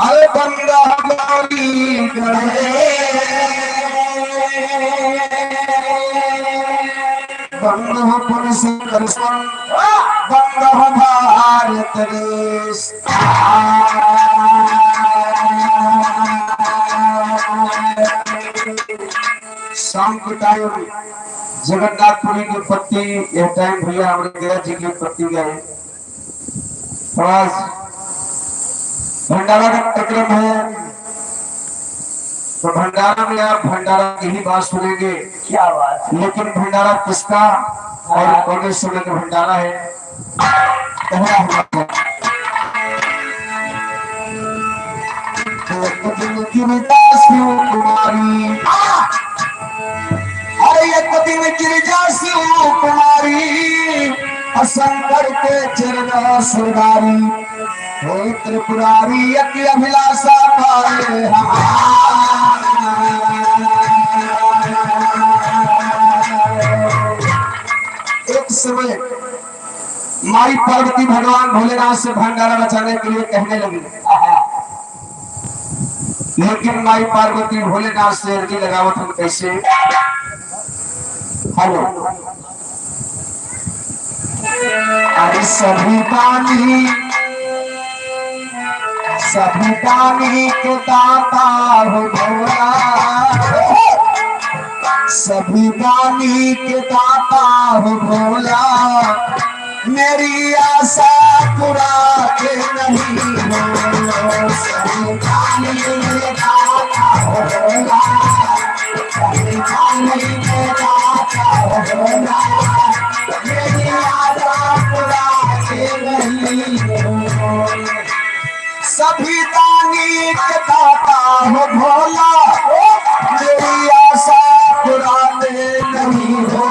अरे बंद हमारी गणेश, बंद हो पुरुष दर्शन, बंद हो भारत देश। शाम के टाइम जगन्नाथपुरी की उत्पत्ति, यह टाइम भैया हमारे गया जी की उत्पत्ति का है। आज भंडारा का कार्यक्रम है, तो भंडारा में आप भंडारा की ही बात सुनेंगे। क्या बात है। लेकिन भंडारा किसका और हाँ। कौन से समय का भंडारा है, पहला हमारा एक दिन गिरजा शिव कुमारी। अरे एक दिन गिरजा शिव कुमारी, शंकर के चरण सरदारी। हे त्रिपुरारी एक अभिलाषा पाए हमार। एक समय माई पार्वती भगवान भोलेनाथ से भंडारा रचाने के लिए कहने लगी। लेकिन माई पार्वती भोलेनाथ से अर्जी लगावत हन कैसे? हेलो। अरे सभी दानी, सभी दानी के दाता हो भोला, सभी दानी के दाता हो भोला, मेरी आशा पूरा के नहीं हो। सभी दानी के दाता हो भोला, सभी दानी के दाता हो भोला, मेरी आशा पूरा के नहीं हो। सभी दानी के दाता हो भोला, मेरी आशा पुराने नहीं हो।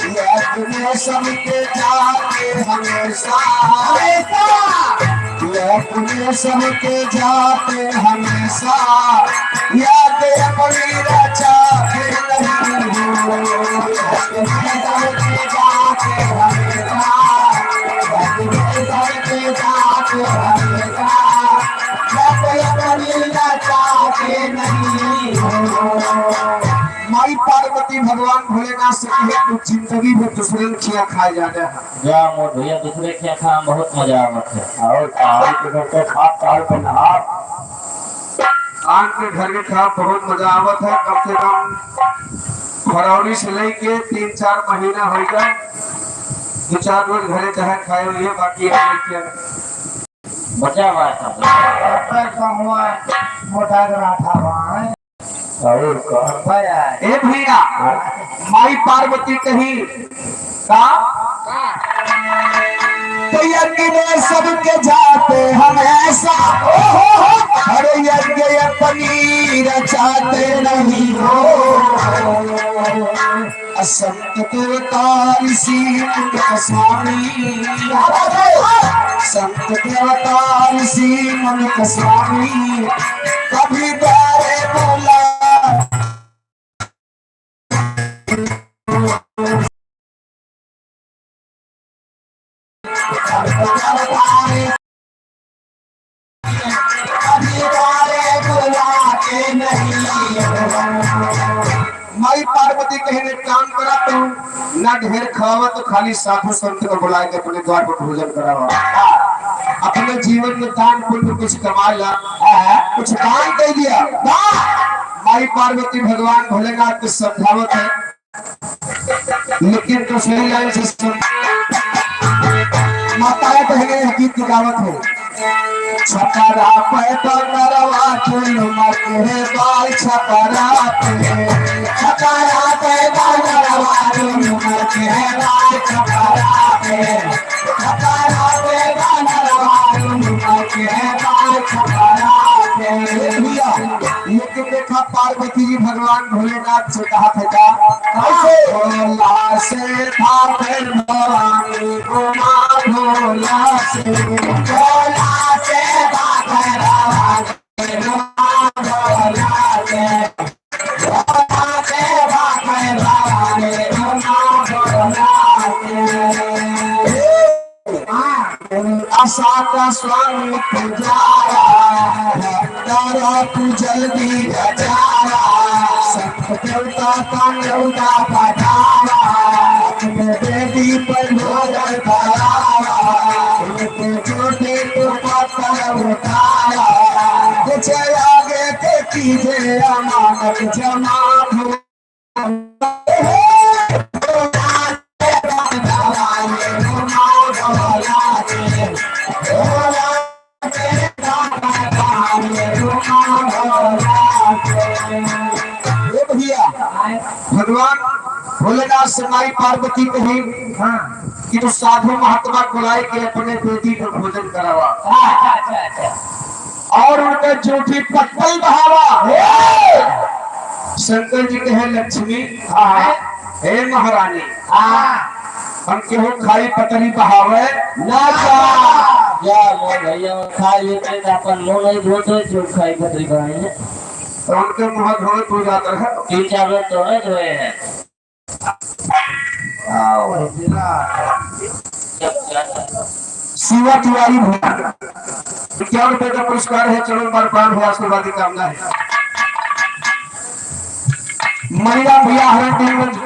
ये अपने सबके जाके हमेशा, हमेशा। अपने सबके जाते हमेशा, याद अपनी रचाते नहीं हो। अपने सबके जाते हमेशा, अपने सबके जाते हमेशा, याद अपनी रचाते नहीं हो। माई पार्वती भगवान भोलेनाथ से कहे, "तू जिंदगी भर दूसरे के खिया खाए जाने है।" जा मोर भैया, दूसरे के खिया खा, बहुत मजा आवत है। और का, आन के घर के खा, ताल पे नहा। आन के घर के खा, बहुत मजा आवत है। कम से कम फरवरी से लेके तीन चार महीना हो गया, दो चार रोज घरे चाहे खाए हुए, बाकी हम लोग क्या बचा हुआ है सब। पैसा हुआ, मोटा रहा था वहाँ। और का? ए भैया, माई पार्वती कही का? तो यज्ञ में सबके जाते हमेशा, हर यज्ञ अपनी रचाते नहीं हो। संत देवता ऋषि मुनि स्वामी, संत देवता ऋषि मुनि स्वामी, कभी द्वारे बोला। माई पार्वती कहे, "एक काम करा तू, ना ढेर खावा, तो खाली साधु संत को बुला के अपने द्वार पर भोजन करावा। अपने जीवन में दान पुण्य कुछ कमा ला, कुछ दान दे दिया।" माई पार्वती भगवान भोलेनाथ के समझावत है, लेकिन तो सही लाइन से सुन। माताएं बहनें यह गीत गावत हो। छपरा पे बनरवा चुन मत है बाल छपरा पे। छपरा पे बनरवा चुन मत है बाल छपरा पे। छपरा पे बनरवा चुन मत है बाल छपरा पे। भैया, ये तो देखा पार्वती जी भगवान भोलेनाथ से कहा था का? कैसे? भोला से था फिर भवानी उमा भोला से। भोला से था फिर भवानी उमा भोला से। भोला से था फिर भवानी उमा भोला से। आशा का स्वामी पुजारा, भंडारा तू जल्दी बजारा, सब देवता का न्योता पठारा, अपने बेदी पर नजर करारा, उनके छोटे को पत्थर उतारा, कुछ आगे के कीजिए अमानत जमा हो। ए भैया, भगवान भोलेनाथ से माई पार्वती कही, हाँ, कि तू साधु महात्मा को लाए के अपने बेदी पे भोजन करावा। अच्छा, अच्छा, अच्छा। और उनका जूठी पत्तल बहावा। हे! शंकर जी कहे, "लक्ष्मी, हाँ। हे महारानी, हाँ। हम केहू खाई पतरी बहावे ना जा।" या मोर भैया, खाई लेते तो अपन मुंह नहीं धोते, जो खाई पतरी बहाए हैं। तो उनके मुंह धोए तू जाता है। तीन चार लोग तो नहीं धोए हैं। शिवा तिवारी भैया, इक्यावन रुपए का पुरस्कार है। चलो, बार बार हो आशीर्वाद की कामना है। मणिराम भैया, हरंगीगंज,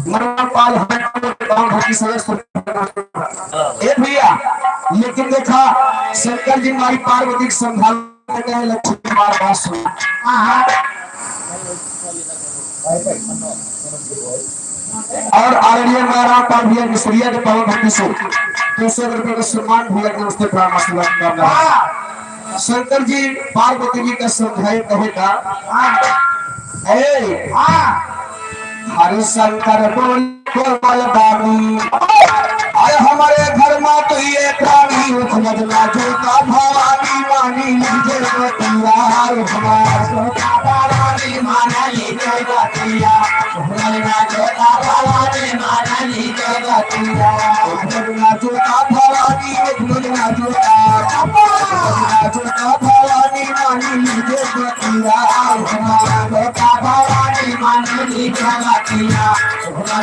मणिराम पाल, हरंगीगंज गांव घर की सदस्य। ए भैया, लेकिन देखा, शंकर जी माई पार्वती के संभाल कहे लक्ष्मी कुमार बात सुना। हाँ। और आदरणीय महाराज पाल भैया मिश्रिया के पावन भक्ति से दो सौ रुपये का सम्मान भैया के नमस्ते प्रणाम आशीर्वाद की कामना। हाँ। शंकर जी पार्वती जी का समझाए कहे का। हाँ। ए, हाँ। हरे शंकर बोल बोल बानी। अरे हमारे घर में तो ये प्राणी उठमजना जोता भवानी मानी लीजे बतिया। हमारे जोता भवानी मानी लीजे बतिया। उठमजना जोता भवानी मानी लीजे बतिया। उठमजना जोता भवानी, उठमजना जोता।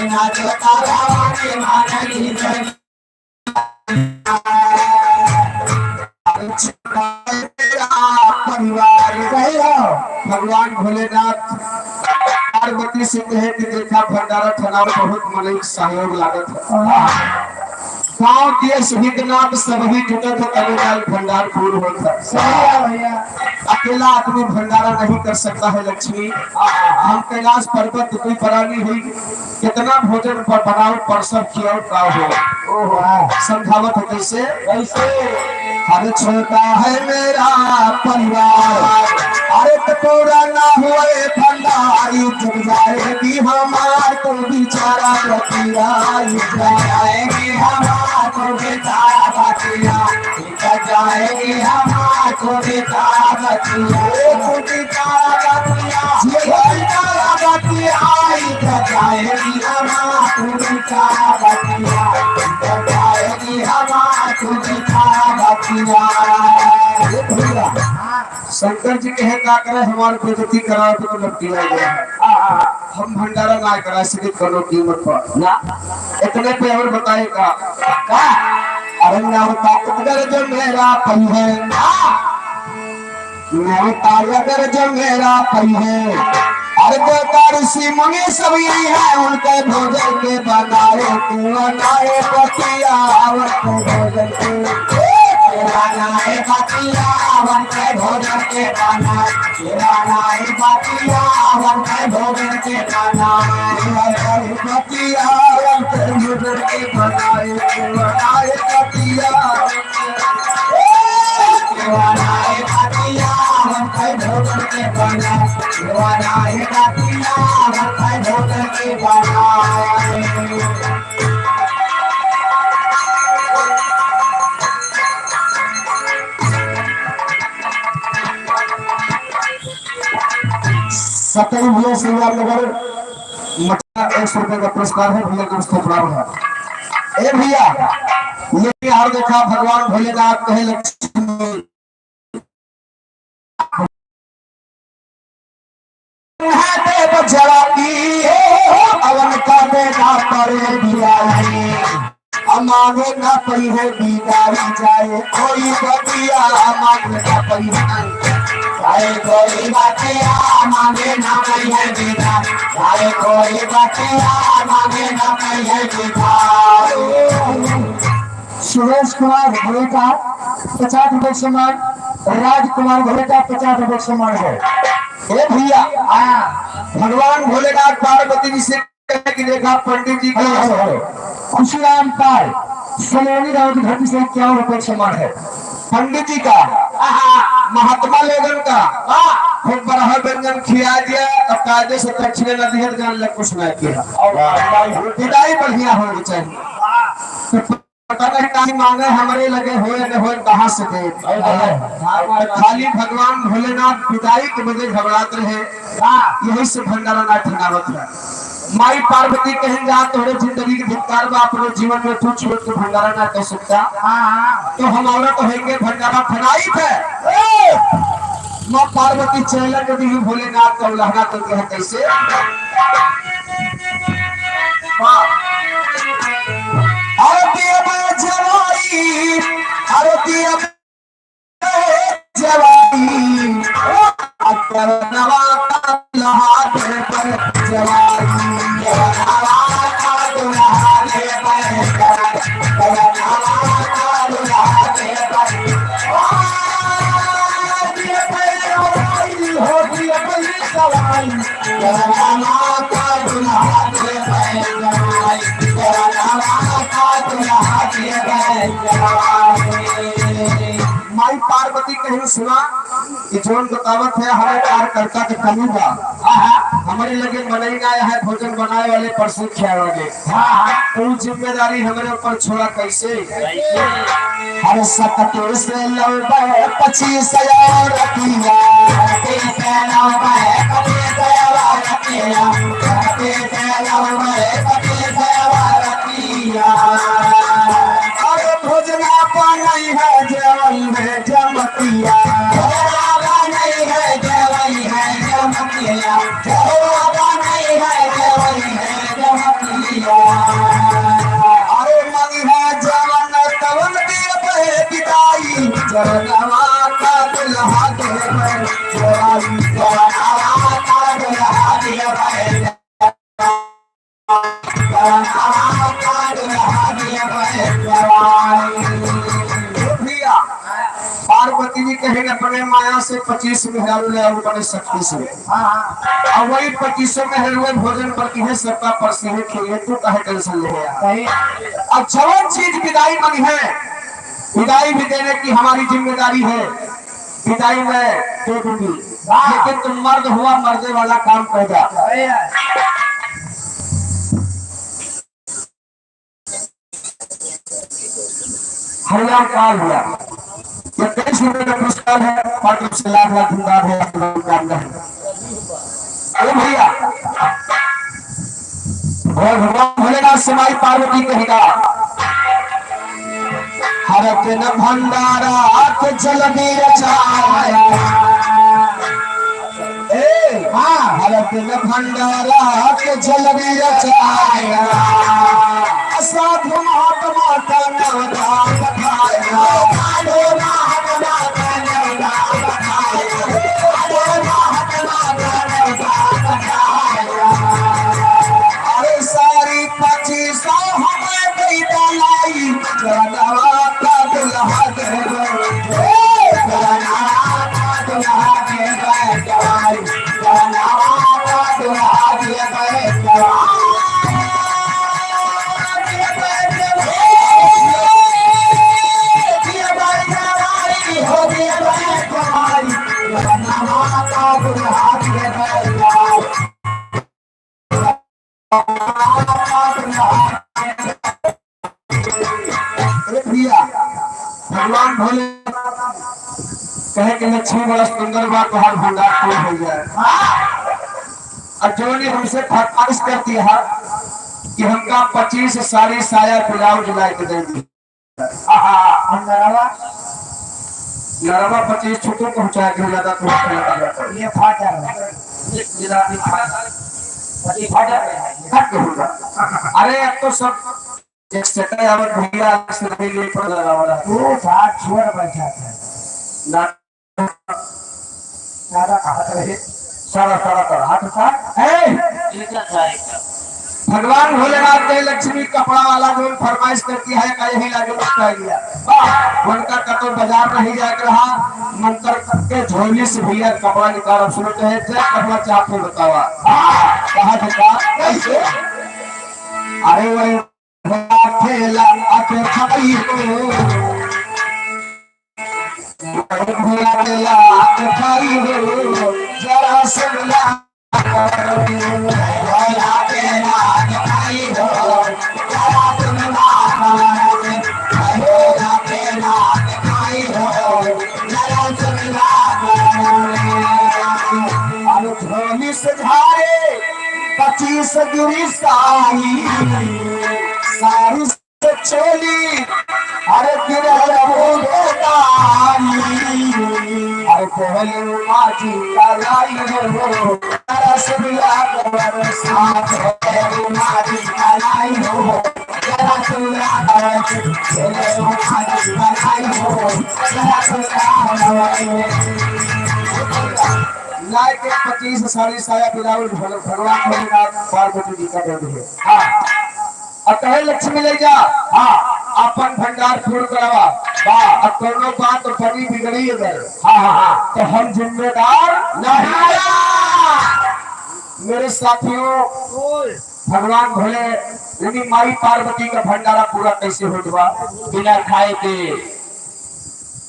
भोलेनाथ तारा के मानली जय। परिवार। सही हो। भगवान भोलेनाथ पार्वती से कहे कि देखा, भंडारा ठनावे बहुत मनई सहयोग लागत है। हाँ। गाँव के सभी के नाम सब ही जुटे थे, तबे जाई भंडार पूर्ण होत है। सही है भैया। अकेला आदमी भंडारा नहीं कर सकता है लक्ष्मी। हम कैलाश पर्वत कोई परानी हुई, कितना भोजन पर बनाओ, पर सब खियाओ का हो। ओहो। समझावत है कैसे? कैसे? अरे छोटा है मेरा परिवार, अरे तो पूरा ना हुए भंडारी, जब जाएगी हमार तो बेचारा बतिया, जब जाएगी हमार तो बेचारा बतिया। जाएगी हमार खुदी का बतिया, खुदी का बतिया, खुदी का बतिया, आई तो जाएगी हमार खुदी का बतिया, तो जाएगी हमार खुदी का बतिया। ये भैया, शंकर जी कहे का करे, हमार बेइज्जती करावे तो लपटिया गया है। हम भंडारा ना करा सके कोनो कीमत पर। ना। इतने पे और बताए का? का? अरे नेवता अगर जो मेरा पई है, ना। नेवता अगर जो मेरा पई है, अरे देवता ऋषि मुनि सब यही है, उनके भोजन के बनाए, तू बनाए बतिया, उनके भोजन के बनाए बतिया, उनके भोजन के बनाए। बनाए बतिया, हम के भोजन के बनाए। बनाए बतिया, हम के भोजन के बनाए। बनाए बतिया। बनाए बतिया, हम के भोजन के बनाए। बनाए बतिया, हम के भोजन के बनाए। सतरी भैया श्रीराम नगर मटका एक सौ रुपए का पुरस्कार है, भैया का पुरस्कार है। ए भैया, ये और देखा भगवान भोलेनाथ कहे लक्ष्मी है देव जवानी, अवन का बेटा परे बियाही। अमाने ना पई है बिदाई जाए कोई बतिया, अमाने ना पई है। जाए कोई बतिया, अमाने ना पई है बिदाई। जाए कोई बतिया, अमाने ना पई है बिदाई। सुरेश कुमार घोड़ेटा पचास रुपए सम्मान, राजकुमार घोड़ेटा पचास रुपए सम्मान है। ए भैया, हाँ। भगवान भोलेनाथ पार्वती जी से कहे कि देखा पंडित जी का खुशीराम पाल सलोनी राउत घाटी से इक्यावन रुपए सम्मान है। पंडित जी का, आहा। महात्मा लोगन का, वाह। खूब बरहा व्यंजन खिया दिया, अब कायदे से दक्षिणे न दिहर जान ले कुछ ना किया। और विदाई बढ़िया होनी चाहिए। तो पता नहीं काहे मांगे हमरे लगे होए न होए, कहाँ से दे। अरे, अरे, खाली भगवान भोलेनाथ विदाई के बजे घबरात रहे। हाँ। यही से भंडारा ना ठहरावत है। माई पार्वती कहें जा, तोहरे जिंदगी के धिक्कार बा, अपने जीवन में तू छूट के भंडारा ना कर सकता। हाँ, हाँ। तो हम औरत होंगे भंडारा ठहराई थे। ए! माँ पार्वती चैलेंज दी भोलेनाथ का उल्लंघना करके है कैसे? आरती अब जवाई, आरती अब जवाई, अब नवा का लहार पर जवाई, नवा का लहार पर जवाई। माई पार्वती कहीं सुना, ई जौन बतावत है, हमें कार्यकर्ता के कमी बा। आहा। हमरे लगे मनई ना है, भोजन बनाए वाले, परसों खियाए वाले। हाँ, हाँ। तो उ जिम्मेदारी हमरे ऊपर छोड़ा कैसे? कैसे? हर सकते से लौटे पच्चीस हजार रुपया। सकते से लौटे पच्चीस हजार रुपया। सकते से लौटे पच्चीस हजार रुपया। अरे भोजना पानी है, जेवई है जमतिया। भोजना पानी है, जेवई है जमतिया। भोजना पानी है, जेवई है जमतिया। भैया, पार्वती जी कहे अपने माया से पच्चीस मेहरारू ले आओ अपने शक्ति से। हाँ, हाँ। अब वही पच्चीसों मेहरारू भोजन पर की है, सबका परसी है, खिए, तू काहे tension ले रहा? सही। अब जवन चीज विदाई मंगी है, विदाई भी देने की हमारी जिम्मेदारी है, विदाई मैं दे दूंगी, वाह। लेकिन तुम मर्द हुआ, मर्दे वाला काम कर जा। सही है। हरियाणा काल हुआ, ये तेईस रुपए का पुरस्कार है, पार्टी से लाख लाख धन्यवाद है, आप लोगों का अंदर है। ए भैया, और भगवान भोलेनाथ से माई पार्वती कहिका, हर दिन भंडारा के जल भी रचाया। ए, हाँ, हर दिन भंडारा के जल भी रचाया। साधु महात्मा का नाम धाम खाया। साधु महात्मा का नाम धाम खाया। साधु महात्मा का नाम धाम खाया। अरे सारी पच्चीस सौ हमें दे दलाई, जनवा का दुल्हा दे दो। ए, जनवा का दुल्हा दे दो, जनवा का दुल्हा दे दो। ए भैया, भगवान भोले कहे कि लक्ष्मी बड़ा सुंदर बा, तोहार भंडार full हो जाए। और जो ने हमसे फरमाइश कर दिया है कि हमका पच्चीस साड़ी, साया, ब्लाउज ला के दे दी। हाँ, हाँ, हम नरवा। नरवा पच्चीस छुट्टू पहुँचा के ज्यादा तो ये फाटा है। ये रात में फाटा। ये फाटा है। हट के होगा। अरे, अब तो सब एक सेकंड आवत भैया, से नहीं ले पर लगावा रहा। वो फाट छोड़ बैठा था। ना। सारा हाथ रहे, सारा, सारा, सारा हाथ उठा। ए! इनका था एक। भगवान भोलेनाथ के लक्ष्मी कपड़ा वाला जो फरमाइश करती है, का यही लागे तो कह लिया। वाह! उनका कतो बाजार नहीं जाके रहा, मंत्र के झोली से भैया कपड़ा निकाल, अब सुनते हैं, जय कपड़ा चाहते बतावा। वाह! कहा था, कैसे? अरे वही ठेला आके खाई हो, ठेला आके खाई हो, जरा सुन ला। अरे झोली से झारे पच्चीस गिरी सारी, सारी चोली, अरे गिरल बूढ़े दानी, अरे कोहलू माजी का लाई हो, रसगुल्ला कवर साथ कोहलू माजी का लाई हो, रसगुल्ला कवर कोहलू माजी का लाई हो, रसगुल्ला कवर। लाए के पच्चीस साड़ी साया ब्लाउज भग-, भगवान भोलेनाथ पार्वती जी का दे दिए। हाँ। अब कहे लक्ष्मी ले जा, हाँ, अपन भंडार पूर्ण करावा, वाह, अब कौनो बात बनी बिगड़ी अगर, हाँ, हाँ, हाँ, तो हम जिम्मेदार नहीं। मेरे साथियों, भगवान भोले यानी माई पार्वती का भंडारा पूरा कैसे होत बा? बिना खाए के।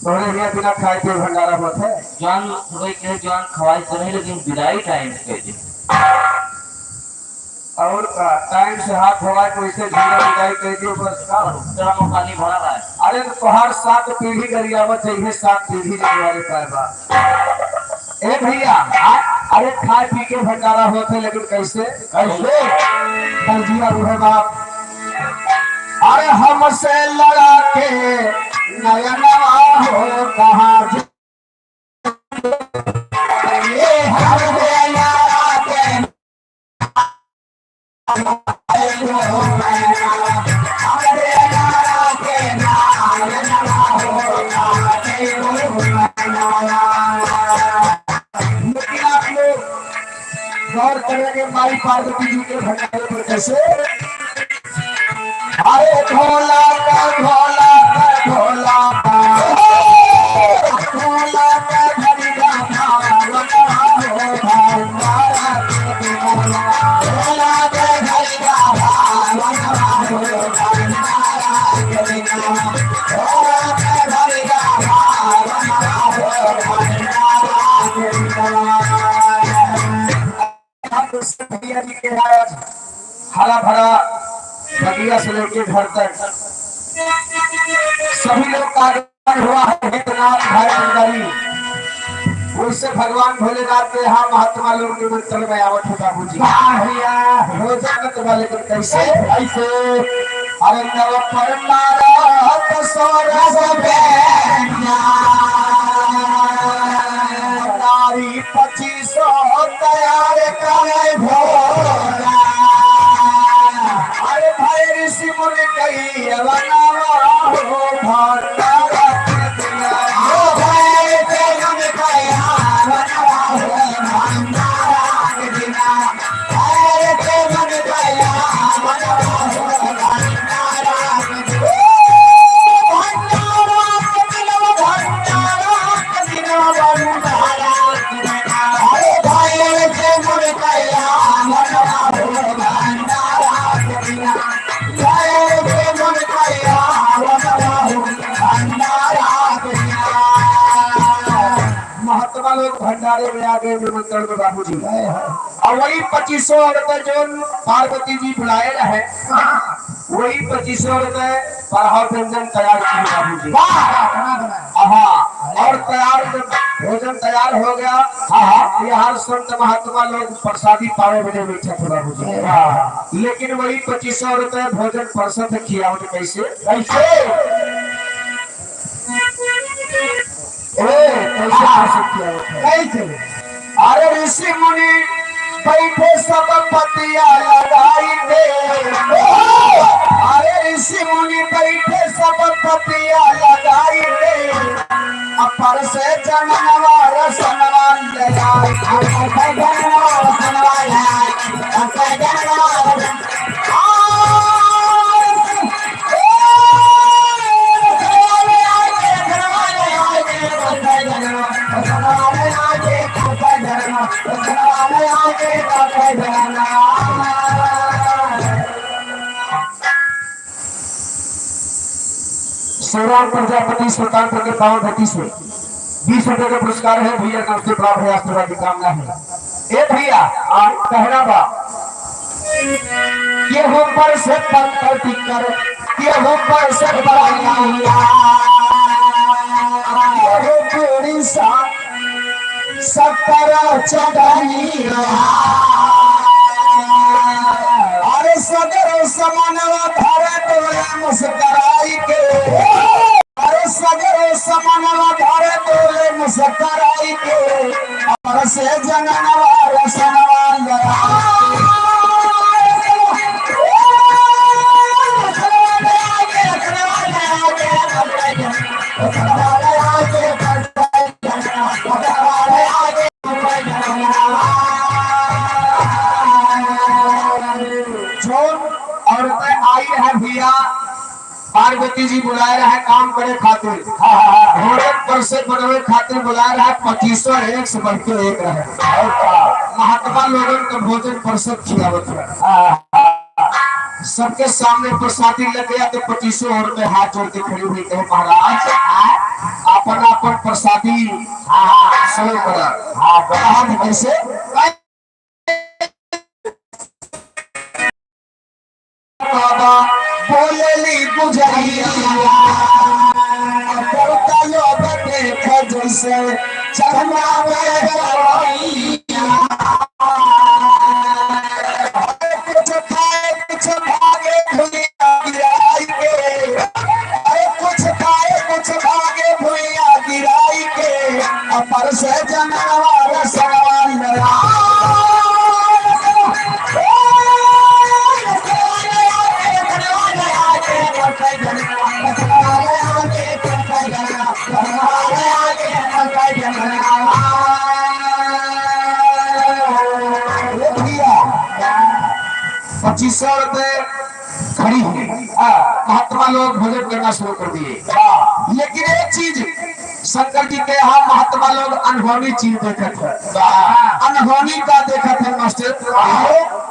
तोहरे हियाँ बिना खाए के भंडारा होत है? जौन सुबह के जौन खवाई तो नहीं, लेकिन विदाई टाइम से कह दी। और का, टाइम से हाथ धोवा के वैसे झूला विदाई कह दियो, बस का हो? ड्रम में पानी भरा रहा है। अरे तो तोहार सात पीढ़ी गरियावत है, ये सात पीढ़ी जगवारे पाए बा। ए भैया, आ, अरे खाए पी के भंडारा होत है, लेकिन कैसे? कैसे? दर्जिया रूहे बाप। अरे हमसे लड़ा के नयनवा हो कहाँ पार्वती जी के भंडारे पर कैसे? अरे ढोला का, ढोला का, ढोला का, ढोला का घड़ी का भाव, ढोला का घड़ी का भाव, ढोला का घड़ी का भाव। भैया जी के आज हरा भरा बगिया से लेके घर तक सभी लोग का आगमन हुआ है। भूतनाथ भाई भंडारी, वैसे भगवान भोलेनाथ के यहाँ महात्मा लोग निमंत्रण में आवत है बाबूजी। वाह भैया। भोजन में तो बोले कि कैसे? कैसे? अरे नव परमारत सरस बेना। नारी पच्चीस सौ तैयार करे भोला। अरे भाई ऋषि मुनि कही अवनवा हो भंडारा। महात्मा लोग भंडारे में आ गए निमंत्रण में बाबूजी। और वही पच्चीसों औरतें जो पार्वती जी बुलाए रहे, वही पच्चीसों औरतें पढ़ाव व्यंजन तैयार की बाबूजी। वाह! हाँ, और तैयार जब भोजन तैयार हो गया, हाँ, हाँ। यहाँ संत महात्मा लोग प्रसादी पावे बदे बैठे थे बाबूजी। हाँ। लेकिन वही पच्चीसों औरतें भोजन परसत खियावत कैसे? कैसे? ए, कैसे कर सकती है? कैसे? अरे ऋषि मुनि बैठे सब पतिया लगाई के। अरे ऋषि मुनि बैठे सब पतिया लगाई के। अपर से जननवा रसनवा ले आई। अपर से जननवा रसनवा ले आई। अपर से जननवा रसनवा शिवराम प्रजापति सुल्तानपुर के पावन धरती से बीस रुपए का पुरस्कार है। भैया का उससे बड़ा भैया आशीर्वाद की कामना है। ए भैया, आ, कहना बा, केहू पर से पत्थर टिकर, केहू पर से पराया, केहू पूरी सा सत्तर चढ़ाई। अरे सगरो समानवा धरे तोले मुस्कराई के। अरे सगरो समानवा धरे तोले मुस्कराई के। अपर से जननवा रसनवा ले आई। जौन औरतें आई है भैया, पार्वती जी बुलाए रहे काम करे खातिर, हाँ, हाँ, हाँ। भोजन परसे बनावे खातिर बुलाए रहे, पच्चीसों एक से बढ़ के एक रहे। और का? महात्मा लोगन के भोजन परसे खियावत रहे। हाँ, हाँ। सबके सामने प्रसादी लग गया तो पच्चीसों औरतें हाथ जोड़ के खड़ी हुई, कहे, "महाराज, आपन आपन प्रसादी हाँ, हाँ। सेव करा।" हाँ, बड़ा। कहा कैसे? बाबा बोलेली गुजरिया, करता लोग देख जैसे चंदा में गवैया। कुछ खाए, कुछ भागे भुइया गिराई के। अरे कुछ खाए, कुछ भागे भुइया गिराई के। अपर से जनवा रसवा लड़ा। शर्त खड़ी हुई। हाँ। महात्मा लोग भोजन करना शुरू कर दिए। हाँ। लेकिन एक चीज, शंकर जी के यहाँ महात्मा लोग अनहोनी चीज देखत है। हाँ। अनहोनी का देखत है मास्टर? हाँ।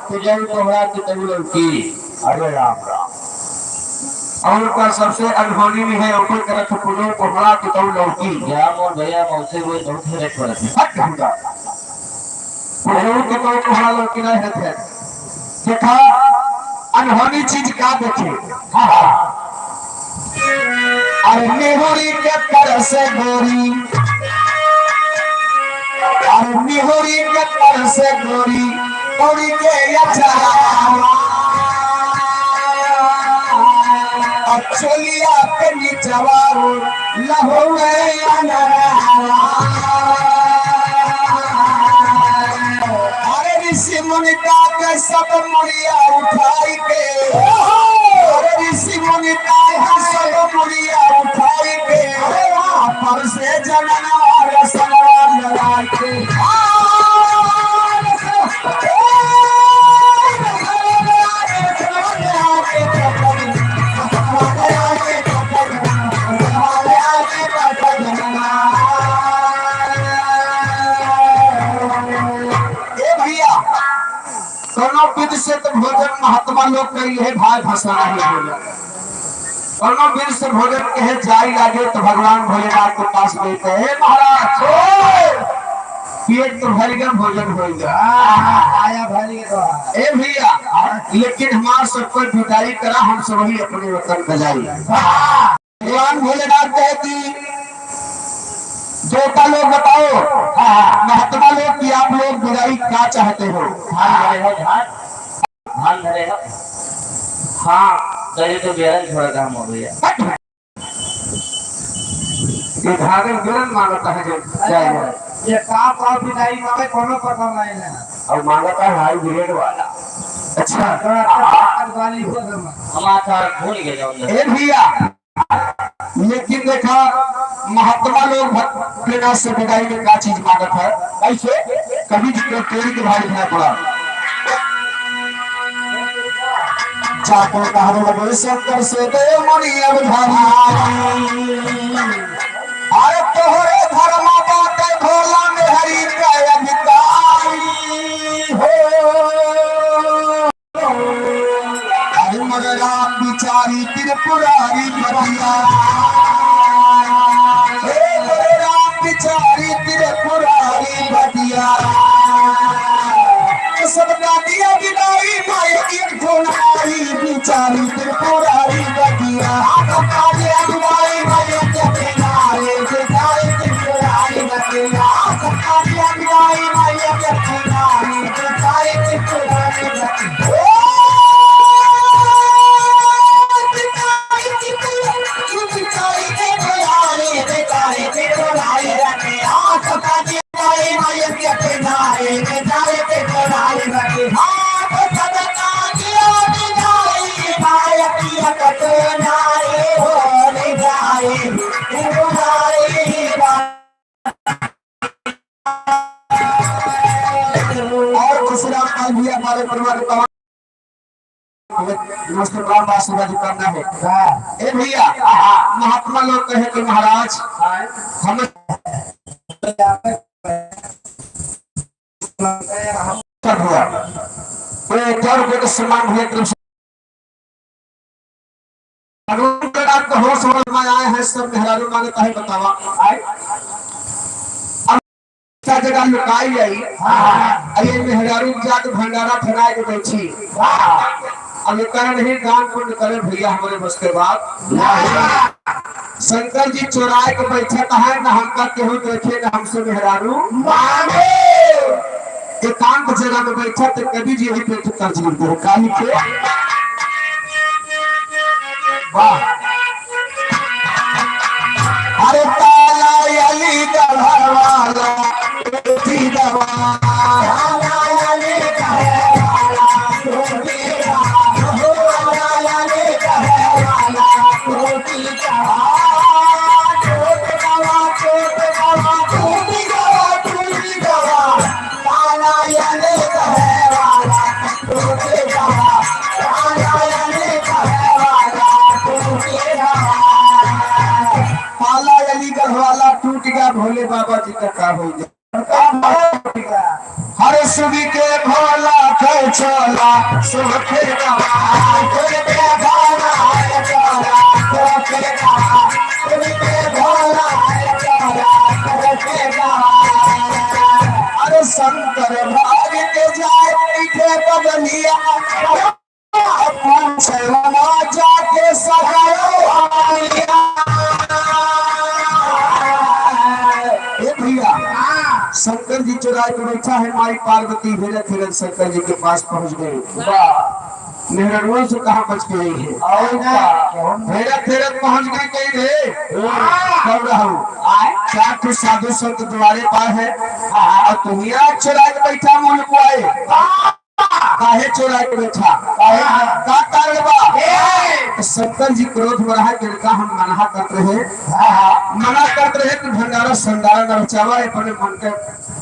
तो जब कोहरा की तब लौकी। अरे राम राम। और का सबसे अनहोनी में है, ऊपर करत पुनो कोहरा की तब लौकी। या मोर भैया, मौसे रोज बहुत हेरे पड़त है। हट, हट। कोहरा की तब कोहरा लौकी नहीं रहते। देखा, अनहोनी चीज का देखे। हाँ, हाँ। अरे निहुरी के तरस गोरी, अरे निहुरी के तरस गोरी, उड़ी के अचरा। अब चोलिया के निचवा लहुए अनरहवा। अरे ऋषि मुनि का के सब मुड़िया उठाई के, अरे ऋषि मुनि का के सब मुड़िया उठाई के, पर से जनवा रसवा लड़ाई के। ए भैया, कौनो विध से तो भोजन महात्मा लोग कही है, भाई भसाना ही भोजन। कौनो विध से भोजन कहे जाई लागे तो भगवान भोलेनाथ के पास गए, कहे, "हे महाराज, पेट तो भर गया, भोजन हो गया।" आया भर गया। ए भैया, लेकिन हमार सबको विदाई करा, हम सब ही अपने वतन में जाई। भगवान भोलेनाथ कहे कि देवता लोग बताओ, हाँ, हाँ। महात्मा लोग कि आप लोग विदाई का चाहते हो? धान धरे हो, धान? धान धरे हो? हाँ। तो ये तो बेरन छोड़ काम हो गया। हट। ये धान बेरन मांगता है जो जाएगा। ये सांप और विदाई मांगे, कोनो पता नहीं है। और मांगता है हाई ग्रेड वाला। अच्छा। थोड़ा सा वाली हो गया। हम आता भूल गए जाओ। ए भैया, लेकिन देखा, महात्मा लोग भक्तनाथ से विदाई में का चीज मांगत है। कैसे? कवि जी के तोरी के भाई इतना पड़ा। जाको कहने लगे शंकर से, "देव मुनि अवधारी, अरे तोहरे धर्मा बाटे भोला में हरि का अधिकारी हो।" अरे मोरे राम बिचारी त्रिपुरारी बतिया, हे मोरे राम बिचारी त्रिपुरारी बतिया। सब दादिया बिदाई माई एक ठो नारी बिचारी त्रिपुरारी बतिया। सब दादिया बिदाई माई एक ठो नारी बिचारी त्रिपुरारी बतिया। सब दादिया बिदाई माई एक ठो नारी और खुश रहो, कल भी हमारे परिवार का नमस्ते, प्रणाम, आशीर्वाद करना है। हाँ। ए भैया, हाँ। महात्मा लोग कहे कि महाराज, हाँ। हम कर हुआ। तो एक और बेटे सम्मान भैया की तरफ से भगवान के रात को होश समझ में आए हैं, सब मेहरारू मांगता है, बतावा। आए? अब क्या जगह लुकाई जाई? हाँ। अरे मेहरारू जात भंडारा ठहराए के बैठी। हाँ। अब ये कारण ही दान पुण्य करे भैया, हमारे बस के बात। शंकर जी चोराए के बैठे कहा, न हमका केहू देखे, न हमसे मेहरारू मांगे। एकांत जगह में बैठा तो कवि जी यही पे तर्ज लिख दे, काली के। वाह। अरे ताला अली गढ़वाला, टोपी दवा। ताला अली गढ़वाला, टोपी दवा। ताला अली गढ़वाला, टोपी दवा। टोपी दवा, टोपी दवा, टोपी दवा, टोपी दवा। ताला अली गढ़वाला, टोपी दवा। टूट गया, भोले बाबा जी का का हो गया? हर सुबह के भोला के छोला, सुबह के दवा, सुबह के भोला के छोला, सुबह के दवा, सुबह के भोला के छोला, सुबह के दवा। अरे शंकर भाग के जाए पीछे बदलिया, पूछे ना जाके सगाई। ए भैया, शंकर जी चुराए के बैठा है, माई पार्वती हेरत हेरत शंकर जी के पास पहुंच गई। वाह। मेहररुआ से कहाँ बच के आई है? और का? हेरत हेरत पहुंच गई कहीं रे। वाह। कब रहू? आए? चार ठो साधु संत द्वारे पाए है। हाँ। और तुम्ही आज चुराए के बैठा मुँह लुकवाए। वाह। काहे चोराए के बैठा? काहे? का कारण बा? ए! तो शंकर जी क्रोध में रहा कि इनका हम मना करत रहे। हाँ, हाँ। मना करत रहे कि भंडारा संडारा न रचावा, अपने मन के हाँ।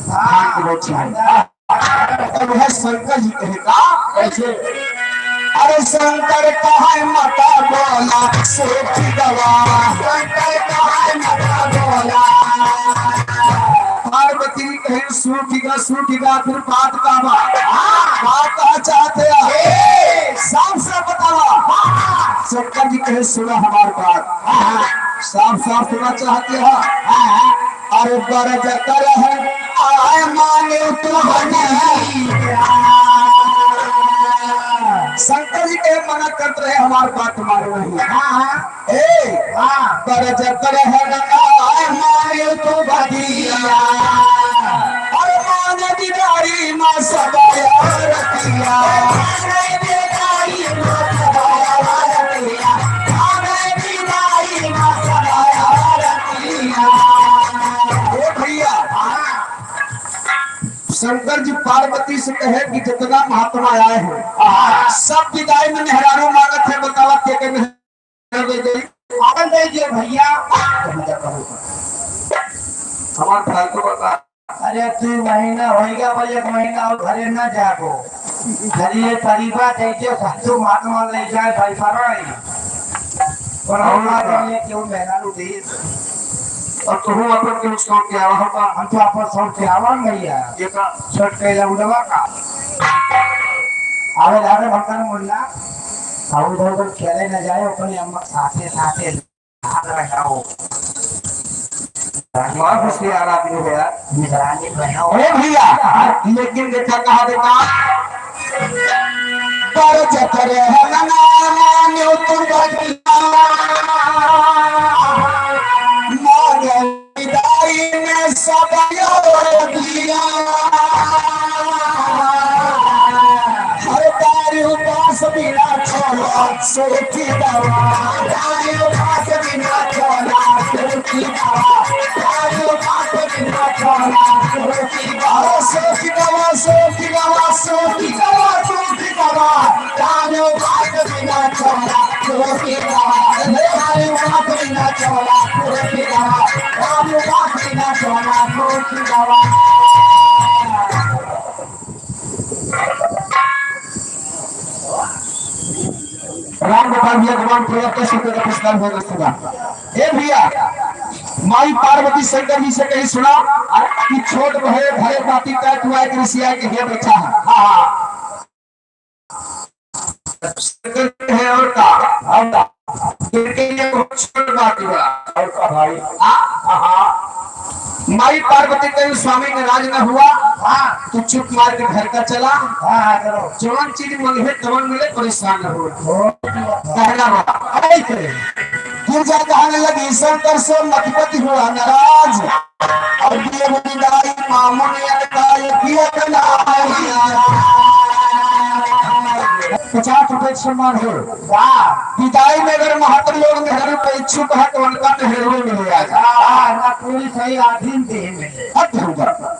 ध्यान के बैठ जाए। हाँ। तब वह शंकर जी कहे का? कैसे? अरे शंकर कहे मता बोला, सूखी गवा। शंकर कहे मता बोला। पार्वती कहे सूखी गा, सूखी गा, फिर बात का बा? हाँ। बात का चाहते हैं? ए! साफ साफ बतावा। हाँ। शंकर जी कहे सुना हमार बात। हाँ। साफ साफ सुना चाहते हैं? हाँ। अरे बरजत रहे, आए माने तू बनी। शंकर जी के मना करत रहे, हमार बात मानो नहीं। हाँ, हाँ। ए, हाँ। बरजत रहे, आए माने तू बनी। अरे माने बिगाड़ी माँ सब यार किया। माने बिगाड़ी माँ सब यार किया। माने बिगाड़ी माँ सब यार किया। ए भैया, शंकर जी पार्वती से कहे कि जितना महात्मा आए हैं, सब विदाई में मेहरारू मांगत है, बतावा के के मेहरारू दे दे। आपन दे दिए भैया। हमार फालतू बता। अरे, दू महीना होइगा भाई, एक महीना और घरे ना जाबो। खाली ये परिवार जैसे साधु महात्मा ले जाए भाई, पर आई। पर हम और ना का? बोले कि वो मेहरारू दे। अब तुहू अपन के छोड़ के आवा होगा। हम तो अपन छोड़ के आवा भैया। ये का? छोड़ के लौटवा का? आवे जावे भगवान मुन्ना, अब उधर उधर खेले न जाए, अपने अम्मा साथे साथे। वाह, होशियार आदमी है यार। निगरानी बनाओ। अरे भैया, लेकिन देखा कहा देखा। पर जतरे हलना मान्यो तुम बदला। मांगे विदाई में सब योगिया। हर तारी उपास बिना छोड़ा। सोखी दवा, दारू बात बिना छोला, सोखी दवा, दारू बात बिना छोला, सोखी दवा, सोखी दवा, सोखी दवा, सोखी दवा, सोखी दवा, दारू बात बिना छोला, सोखी दवा, दारू बात बिना छोला, सोखी दवा, दारू बात बिना छोला, सोखी दवा। राम गोपाल भैया, भगवान प्रिया के सुंदर पुरस्कार हो रहा है। ए भैया, माई पार्वती शंकर जी से कही सुना कि छोट भये भरे बाती का तू आए ऋषि आए के हिया बैठा है। हाँ, हाँ। शंकर है और का? और का? इनके लिए बहुत छोट बात हुआ। और का भाई? हाँ, हाँ। माई पार्वती कहीं स्वामी नाराज न हुआ, हाँ। तू चुप मार के घर का चला। हाँ, हाँ, चलो। जवन चीज मंगे तवन मिले, परेशान न हो। ओ। पहला बात। ऐसे। गिरजा कहने लगी, "शंकर से मत पति हुआ नाराज।" और ये विदाई मामून अनकाय किया कनाया। पचास रुपए के सम्मान हो। वाह। विदाई में अगर महत्व लोग मेहरारू के इच्छुक है तो उनका मेहरारू मिले आज। हाँ, ना पूरी सही आधीन दी मिले। हद होगा।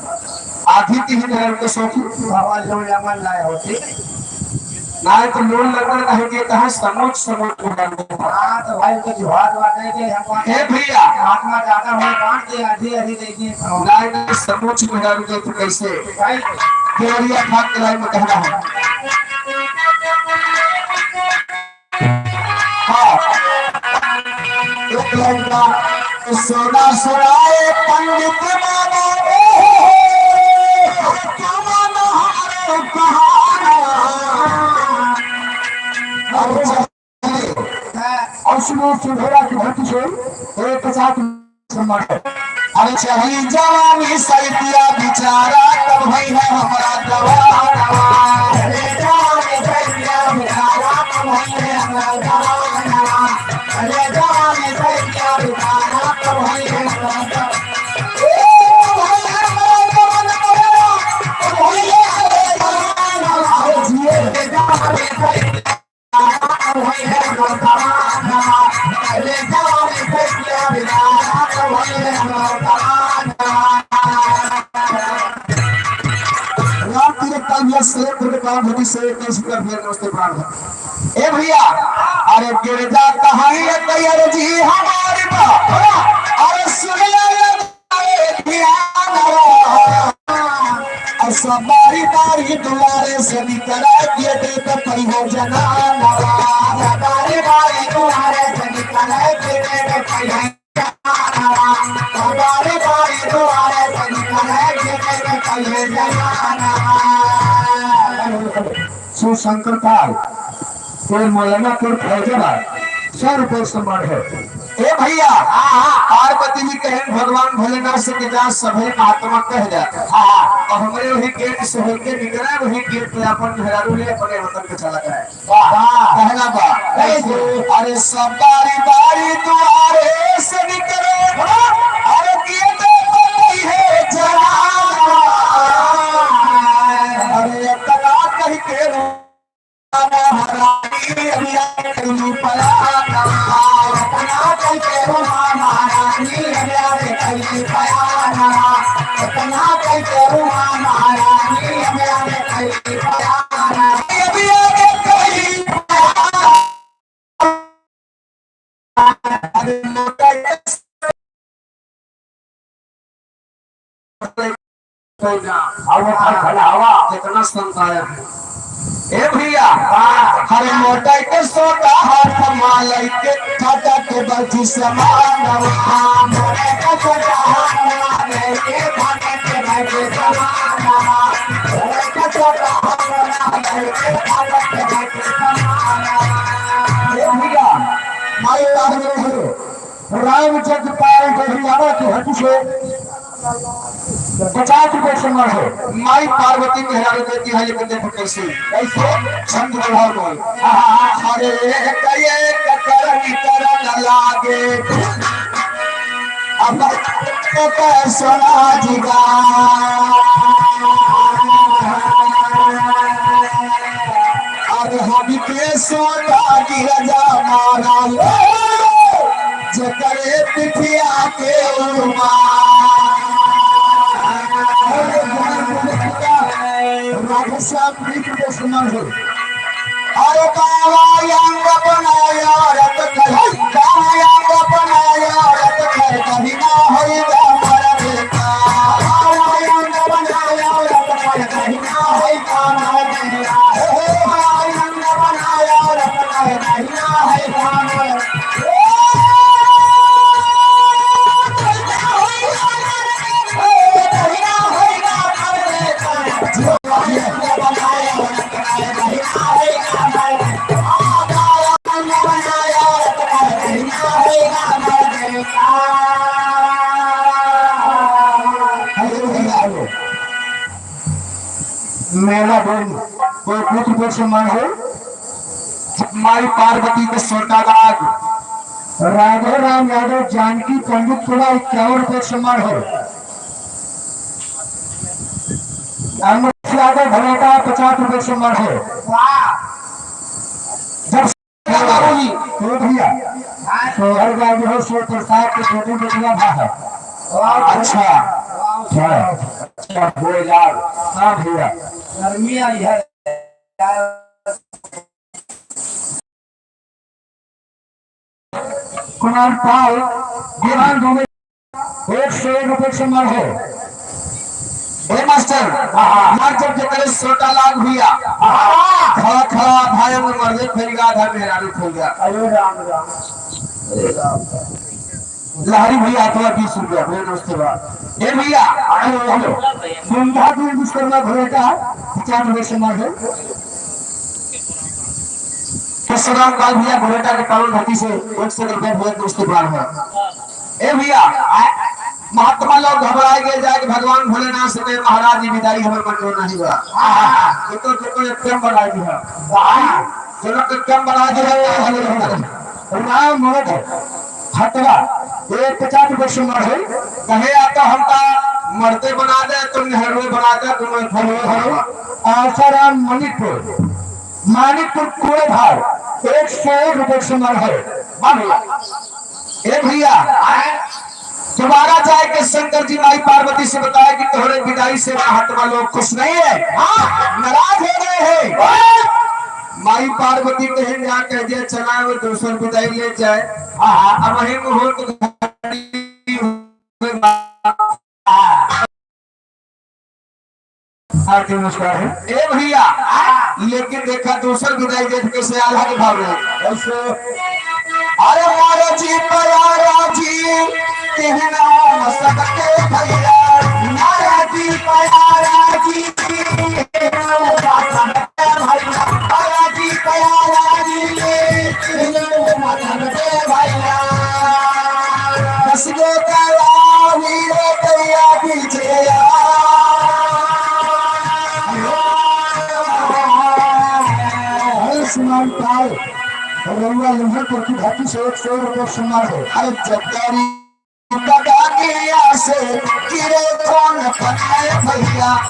आधी ती ही मेहरारू के सौंपी। बाबा जो जमन लाए होती। नाहीं तो लोल लगन नाहीं के कहा समोच समोच मेहरारू। हाँ, तो भाई, तो जुहार बाटे के हम हे भैया। महात्मा ज्यादा हुए, बांट के आधी, आधी दे दिए। नाहीं, नाहीं, समोच मेहरारू के तो कैसे? भाई। देवरिया भाग के line में कहना है। हाँ। एक line का सुना सुनाए पंडित बाबा, क्या मानो हमारे कहाना। और और सुनो, सुधरा की धरती से एक साथ सम्मान है। अरे चाही जवानी सैतिया बिचारा तब भई है हमरा जवानवा। अरे जवानी सैतिया बिचारा तब भई है हमरा जवानवा। अरे जवानी सैतिया बिचारा तब भई है हमरा जवानवा। ए, तब भई है हमरा जवानवा। तब भई है हमरा जवानवा। अरे जिए। राम तीरथ काल भैया, सलेमपुर के पावन धरती से एक तीस रुपया भैया, नमस्ते प्रणाम है। ए भैया, अरे गिरजा कहाँ है तैयार जी हमारे बा, अरे सुन ले ये और सब बारी बारी दुआरे से निकला के देत परियोजना। बारी बारी दुआरे से निकला के देत परियोजना। बारी बारी दुआरे से निकला के देत परियोजना। शिव शंकर पाल, तेल मौलाना, तेल फैजाबाद, सौ रुपये सम्मान है। ए भैया, पार्वती जी कहें भगवान भोलेनाथ से कि जा सभे महात्मा कह जा। और हमरे वही गेट से होके निकला, वही गेट पे अपन मेहरारू ले अपने वतन के चला गए। वाह। पहला बार। कैसे? अरे सब बारी बारी दुआरे से निकले, अरे दिए तो पति है जनाना। अरे इतना कह के महारानी अभी आए कहीं पलाना। इतना कह के महारानी अभी आए कहीं पलाना। इतना कह के महारानी अभी आए कहीं पलाना। अभी आए कहीं पलाना। अरे मोटा हवा, हवा, हवा। कितना संताया है। ए भैया, हाँ। हरे मोटा के सोटा हाथ मालाई के, काटा के बल्कि समान। हाँ, मोटा के सोटा हाथ मालाई के, काटा के बल्कि समान। मोटा के सोटा हाथ मालाई के, काटा के बल्कि समान। ए भैया, माई काहे में है? राम जगपाल गढ़ियावा के हटी से पचास रुपये सम्मान है। माई पार्वती मेहरारू देती है, लेकिन देखो कैसे, कैसे? छंद प्रभाव में। हरे एक एक करन करन लागे, अब तो सोना जिगा। अरे हबी के सोता गिरजा मारा लो, जेकरे पिठिया के उमा। राधे श्याम गीत के सुमन हो। अरे बाबा अंग बनाया रत कर, बाबा अंग बनाया रत कर, कभी ना होई गा मर बेटा। बाबा अंग बनाया रत कर, कभी ना होई गा मर बेटा। मेला बन कोई कुछ पर सम्मान हो। माई पार्वती के सोटा दाग। राघव राम यादव जानकी पंडित पुरा इक्यावन रुपये सम्मान हो। अमर यादव भरोटा पचास रुपये सम्मान हो। वाह। जब बाबूजी। तो भैया, सोहर गाँव जो है, सो प्रसाद के छोटे बचवा भा है। अच्छा। अच्छा। अच्छा, दो हजार। हाँ भैया। गर्मी आई है। कुणाल पाल, दीवान दुबे, एक सौ एक रुपये सम्मान हो। ए मास्टर, हाँ, हाँ। हमार जब जेकरे सोटा लाग हुआ, हाँ। खड़ा खड़ा भाई में मर्दे फैल गया था, मेहरारू फैल गया। अरे राम राम। अरे राम राम। लहरी भैया, अथवा बीस रुपया, भैया, दोस्त बा। ए भैया, हेलो, हेलो। बिंधा दिन विश्वकर्मा घोड़े का पचास रुपये से मार है। केशवराम लाल भैया घोड़े का के पावन भक्ति से एक सौ रुपया भैया, दोस्त बा है। ए भैया, आ, महात्मा लोग घबराए गए जाए कि भगवान भोलेनाथ से कहे, "महाराज, ये विदाई हमर मंजूर नहीं बा।" हाँ, हाँ, हाँ। ये तो, ये तो एकदम बना दिया। हाँ। चलो, तो क्या बना दे रहे हैं? राम मरद है, हतवा, ये पचास रुपये से मर है। कहे, "या तो हमका मरते बना दे, तो नेहरू बना दे, तुम्हें भले भले।" आसाराम मणिपुर, मानिकपुर कोड़े भाव, एक सौ एक रुपये से मर है। मान लो। ए भैया, आए, दोबारा जाए के शंकर जी माई पार्वती से बताए कि तोहरे विदाई से महात्मा लोग खुश नहीं है, हाँ, नाराज हो गए हैं। माई पार्वती कहे, "जा कह दिया, चला वो दूसर विदाई ले जाए।" हाँ, हाँ। अब वही मुहूर्त घड़ी हुए। आरती नमस्कार है। ए भैया, आ, लेकिन देखा, दूसर विदाई देख के से आल्हा के भाव रहे। कैसे? अरे मारा जी प्यारा जी, कहना सबके भैया, मारा जी प्यारा जी, कहना सबके भैया, मारा जी प्यारा जी, कहना सबके भैया। बस गो गवा हीरो भैया पीछे आ। आयुष्मान पाल, रउआ लोहरपुर की धरती से एक सौ रुपये सम्मान है। अरे जगदारी बता के यहाँ से गिरे कौन पठाए भैया।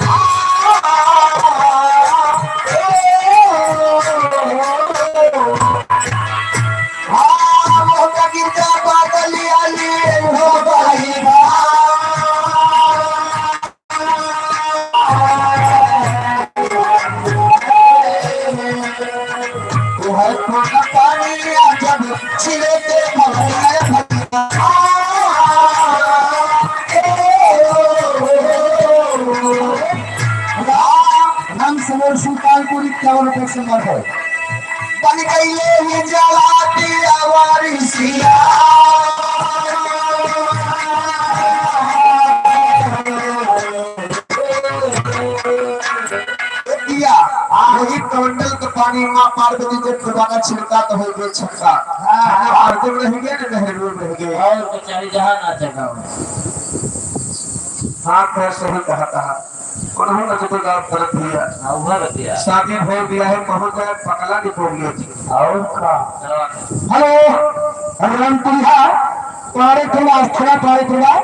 राम सरोवर सुल्तानपुर इक्यावन रुपये से मर है। बन गई ये जलाती आवारी सिया। दिया, वही कमंडल के पानी माँ पार्वती के खुदा का छिड़का तो हो गए छक्का। हाँ, हाँ। और तुम रह गए ना, नेहरू रह गए। और तो चाहे जहाँ ना जगह हो। हाँ, खैर सही कहा, कहा। उन्होंने तो कोई बात गलत दिया। हाँ, हुआ बतिया। शादी भय दिया है, कहूँ का पकला नहीं बोल गया जी। और का? हेलो, रामपुरिया, पारे थोड़ा, थोड़ा पारे थोड़ा,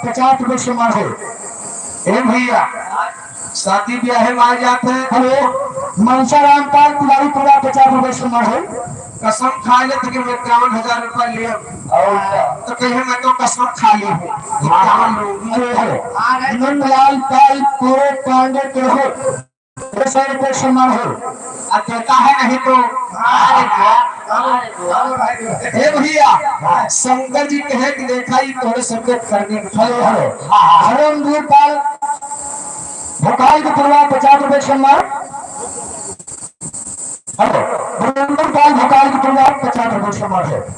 पचास रुपये से मार है। ए भैया, शादी ब्याह में आ जाते हैं। हेलो, मनसा रामपाल तिवारी पूरा पचास रुपये से मार है। कसम खा लेते कि मैं इक्यावन हजार रुपया लिया। और क्या? तो कहे, "मैं तो कसम खा ली हूँ।" इक्यावन लोग। अरे, हेलो, नंदलाल पाल पूरे पांडे के हो। दो सौ रुपये सम्मान हो। अब देता है नहीं तो। अरे वाह, अरे वाह। ए भैया, शंकर जी कहे कि देखा ही तोहरे सबके करनी। हेलो, हेलो। हाँ, हाँ। धर्मवीर पाल भोकाल के पूर्वा पचास रुपये सम्मान। हेलो, धर्मवीर पाल भोकाल के पूर्वा पचास रुपये सम्मान है।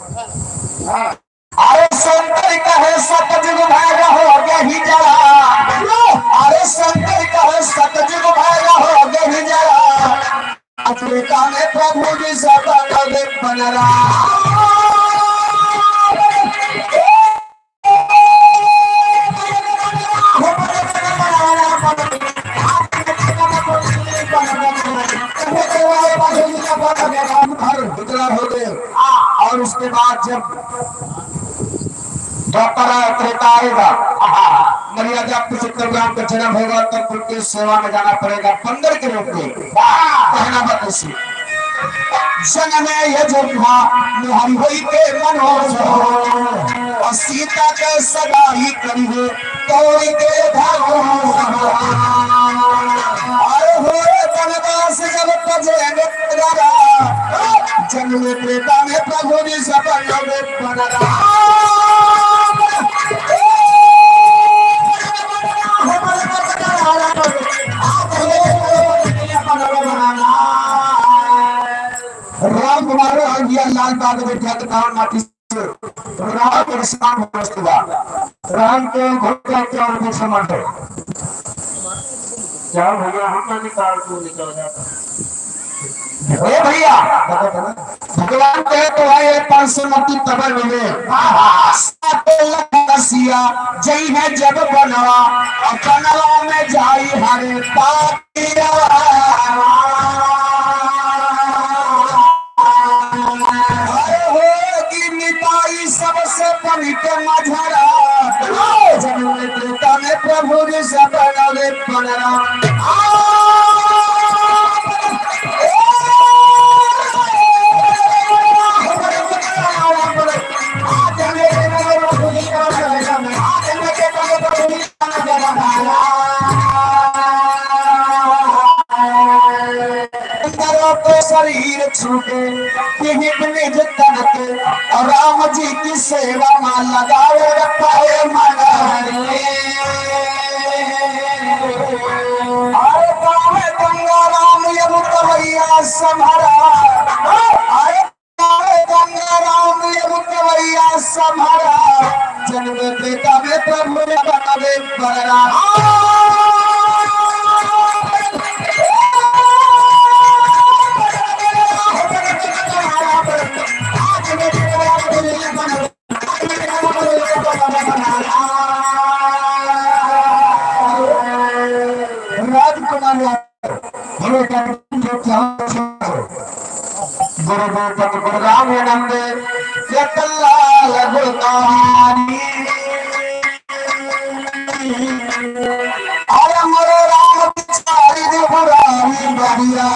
हाँ। अरे शंकर कहे सतयुग भैया हो गही जरा। अरे शंकर कहे सतयुग भैया हो गही जरा। त्रेता में प्रभु जी सतयुग बनरा। और उसके बाद जब द्वापर आए, त्रेता आएगा, मर्यादा पुरुषोत्तम राम का जन्म होगा, तब उनके सेवा में जाना पड़ेगा बंदर के रूप में। कहना मत उसे। जन्म यजुम्मा मोहन होई के मनोज हो, और सीता के सगाई करिए तोड़ के धागो। अरे होए बनवास जब तजे मित्ररा, जन्म त्रेता में प्रभु जी सपन में बनरा। राम कुमार और लाल बाग विख्यात गांव माटी राम के निशान हो। राम के घोड़ा चार सौ समझ है। क्या भैया, हम ना निकाल, तू निकल जाता। ए भैया, भगवान कहे तो है, ये पाँच सौ नब्बे तबे मिले। सात लख रसिया जई है जब बनवा, और बनवा में जाई हरे पापिया। अरे हो कि मिताई सबसे बन के मझरा, जन्म त्रेता में प्रभु जी से बनवे बनरा। अंदरों को शरीर छूटे, पिहित निज तन के, और राम जी की सेवा में लगावे पाए मन। अरे पावे गंगा राम यमुना मैया संभरा, अरे गंगा राम यमुना मैया संभरा, जन्म त्रेता में प्रभु ने बनावे बनरा। राजकुमार यादव, गुरु गोपन गुणगान आनंद, यतलाल गुणगानी। अरे मोरे राम बिचारी रे मुरारी बरिया।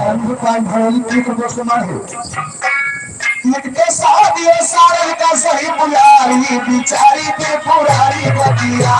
हम तो पाँच भरोली की तो दोस्त मार है। इनके साथ ये सारे का सही पुजारी बिचारी पे पुरारी बतिया।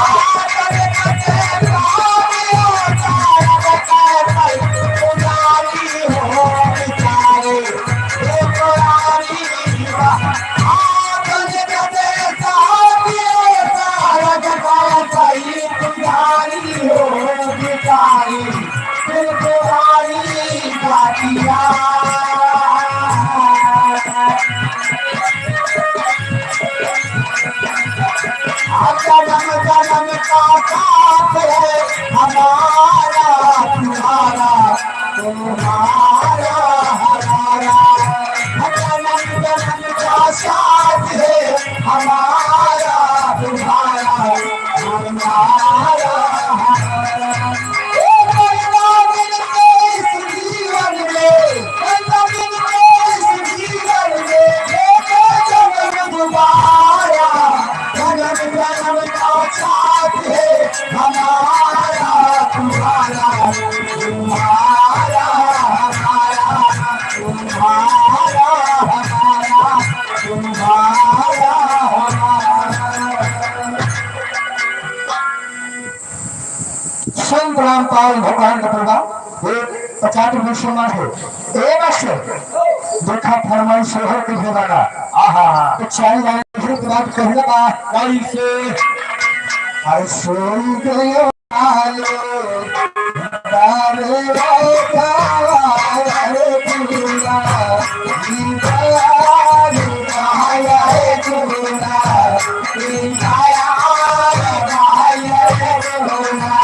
जन्म जन्म का साथ है हमारा तुम्हारा, तुम्हारा हमारा। जन्म जन्म का साथ है हमारा तुम्हारा, तुम्हारा हमारा। ओ कोई ना मिलते इस जीवन में, कोई ना मिलते इस जीवन में, ये जन्म दोबारा। जन्म जन्म का साथ है हमारा तुम्हारा, तुम्हारा हमारा, तुम्हारा हमारा, तुम्हारा हमारा। संत रामपाल भगवान का प्रभा, एक पचास रुपये सम्मान है। ए मास्टर, देखा फरमाइश शोहर के हो रहा। आहा, तो चार लाइन के बाद कहले बा, कैसे? आई सोई गयो आलो, बारे बाबा, अरे दुनिया, दीदार आया रे दुनिया, दीदार आया रे दुनिया।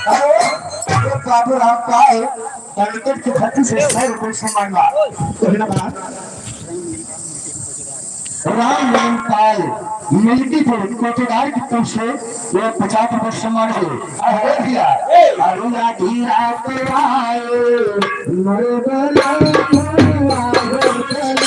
अरे, बाबू राम पाए, पंडित के धरती से सौ रुपये सम्मान बा। तो है ना बा? राम नाम पाए, मिलकी के कोटेदार की तरफ से ये पचास रुपये सम्मान है। अरे भैया, अरुणा धीरा पे आए, मेरे बलम, मेरे बलम।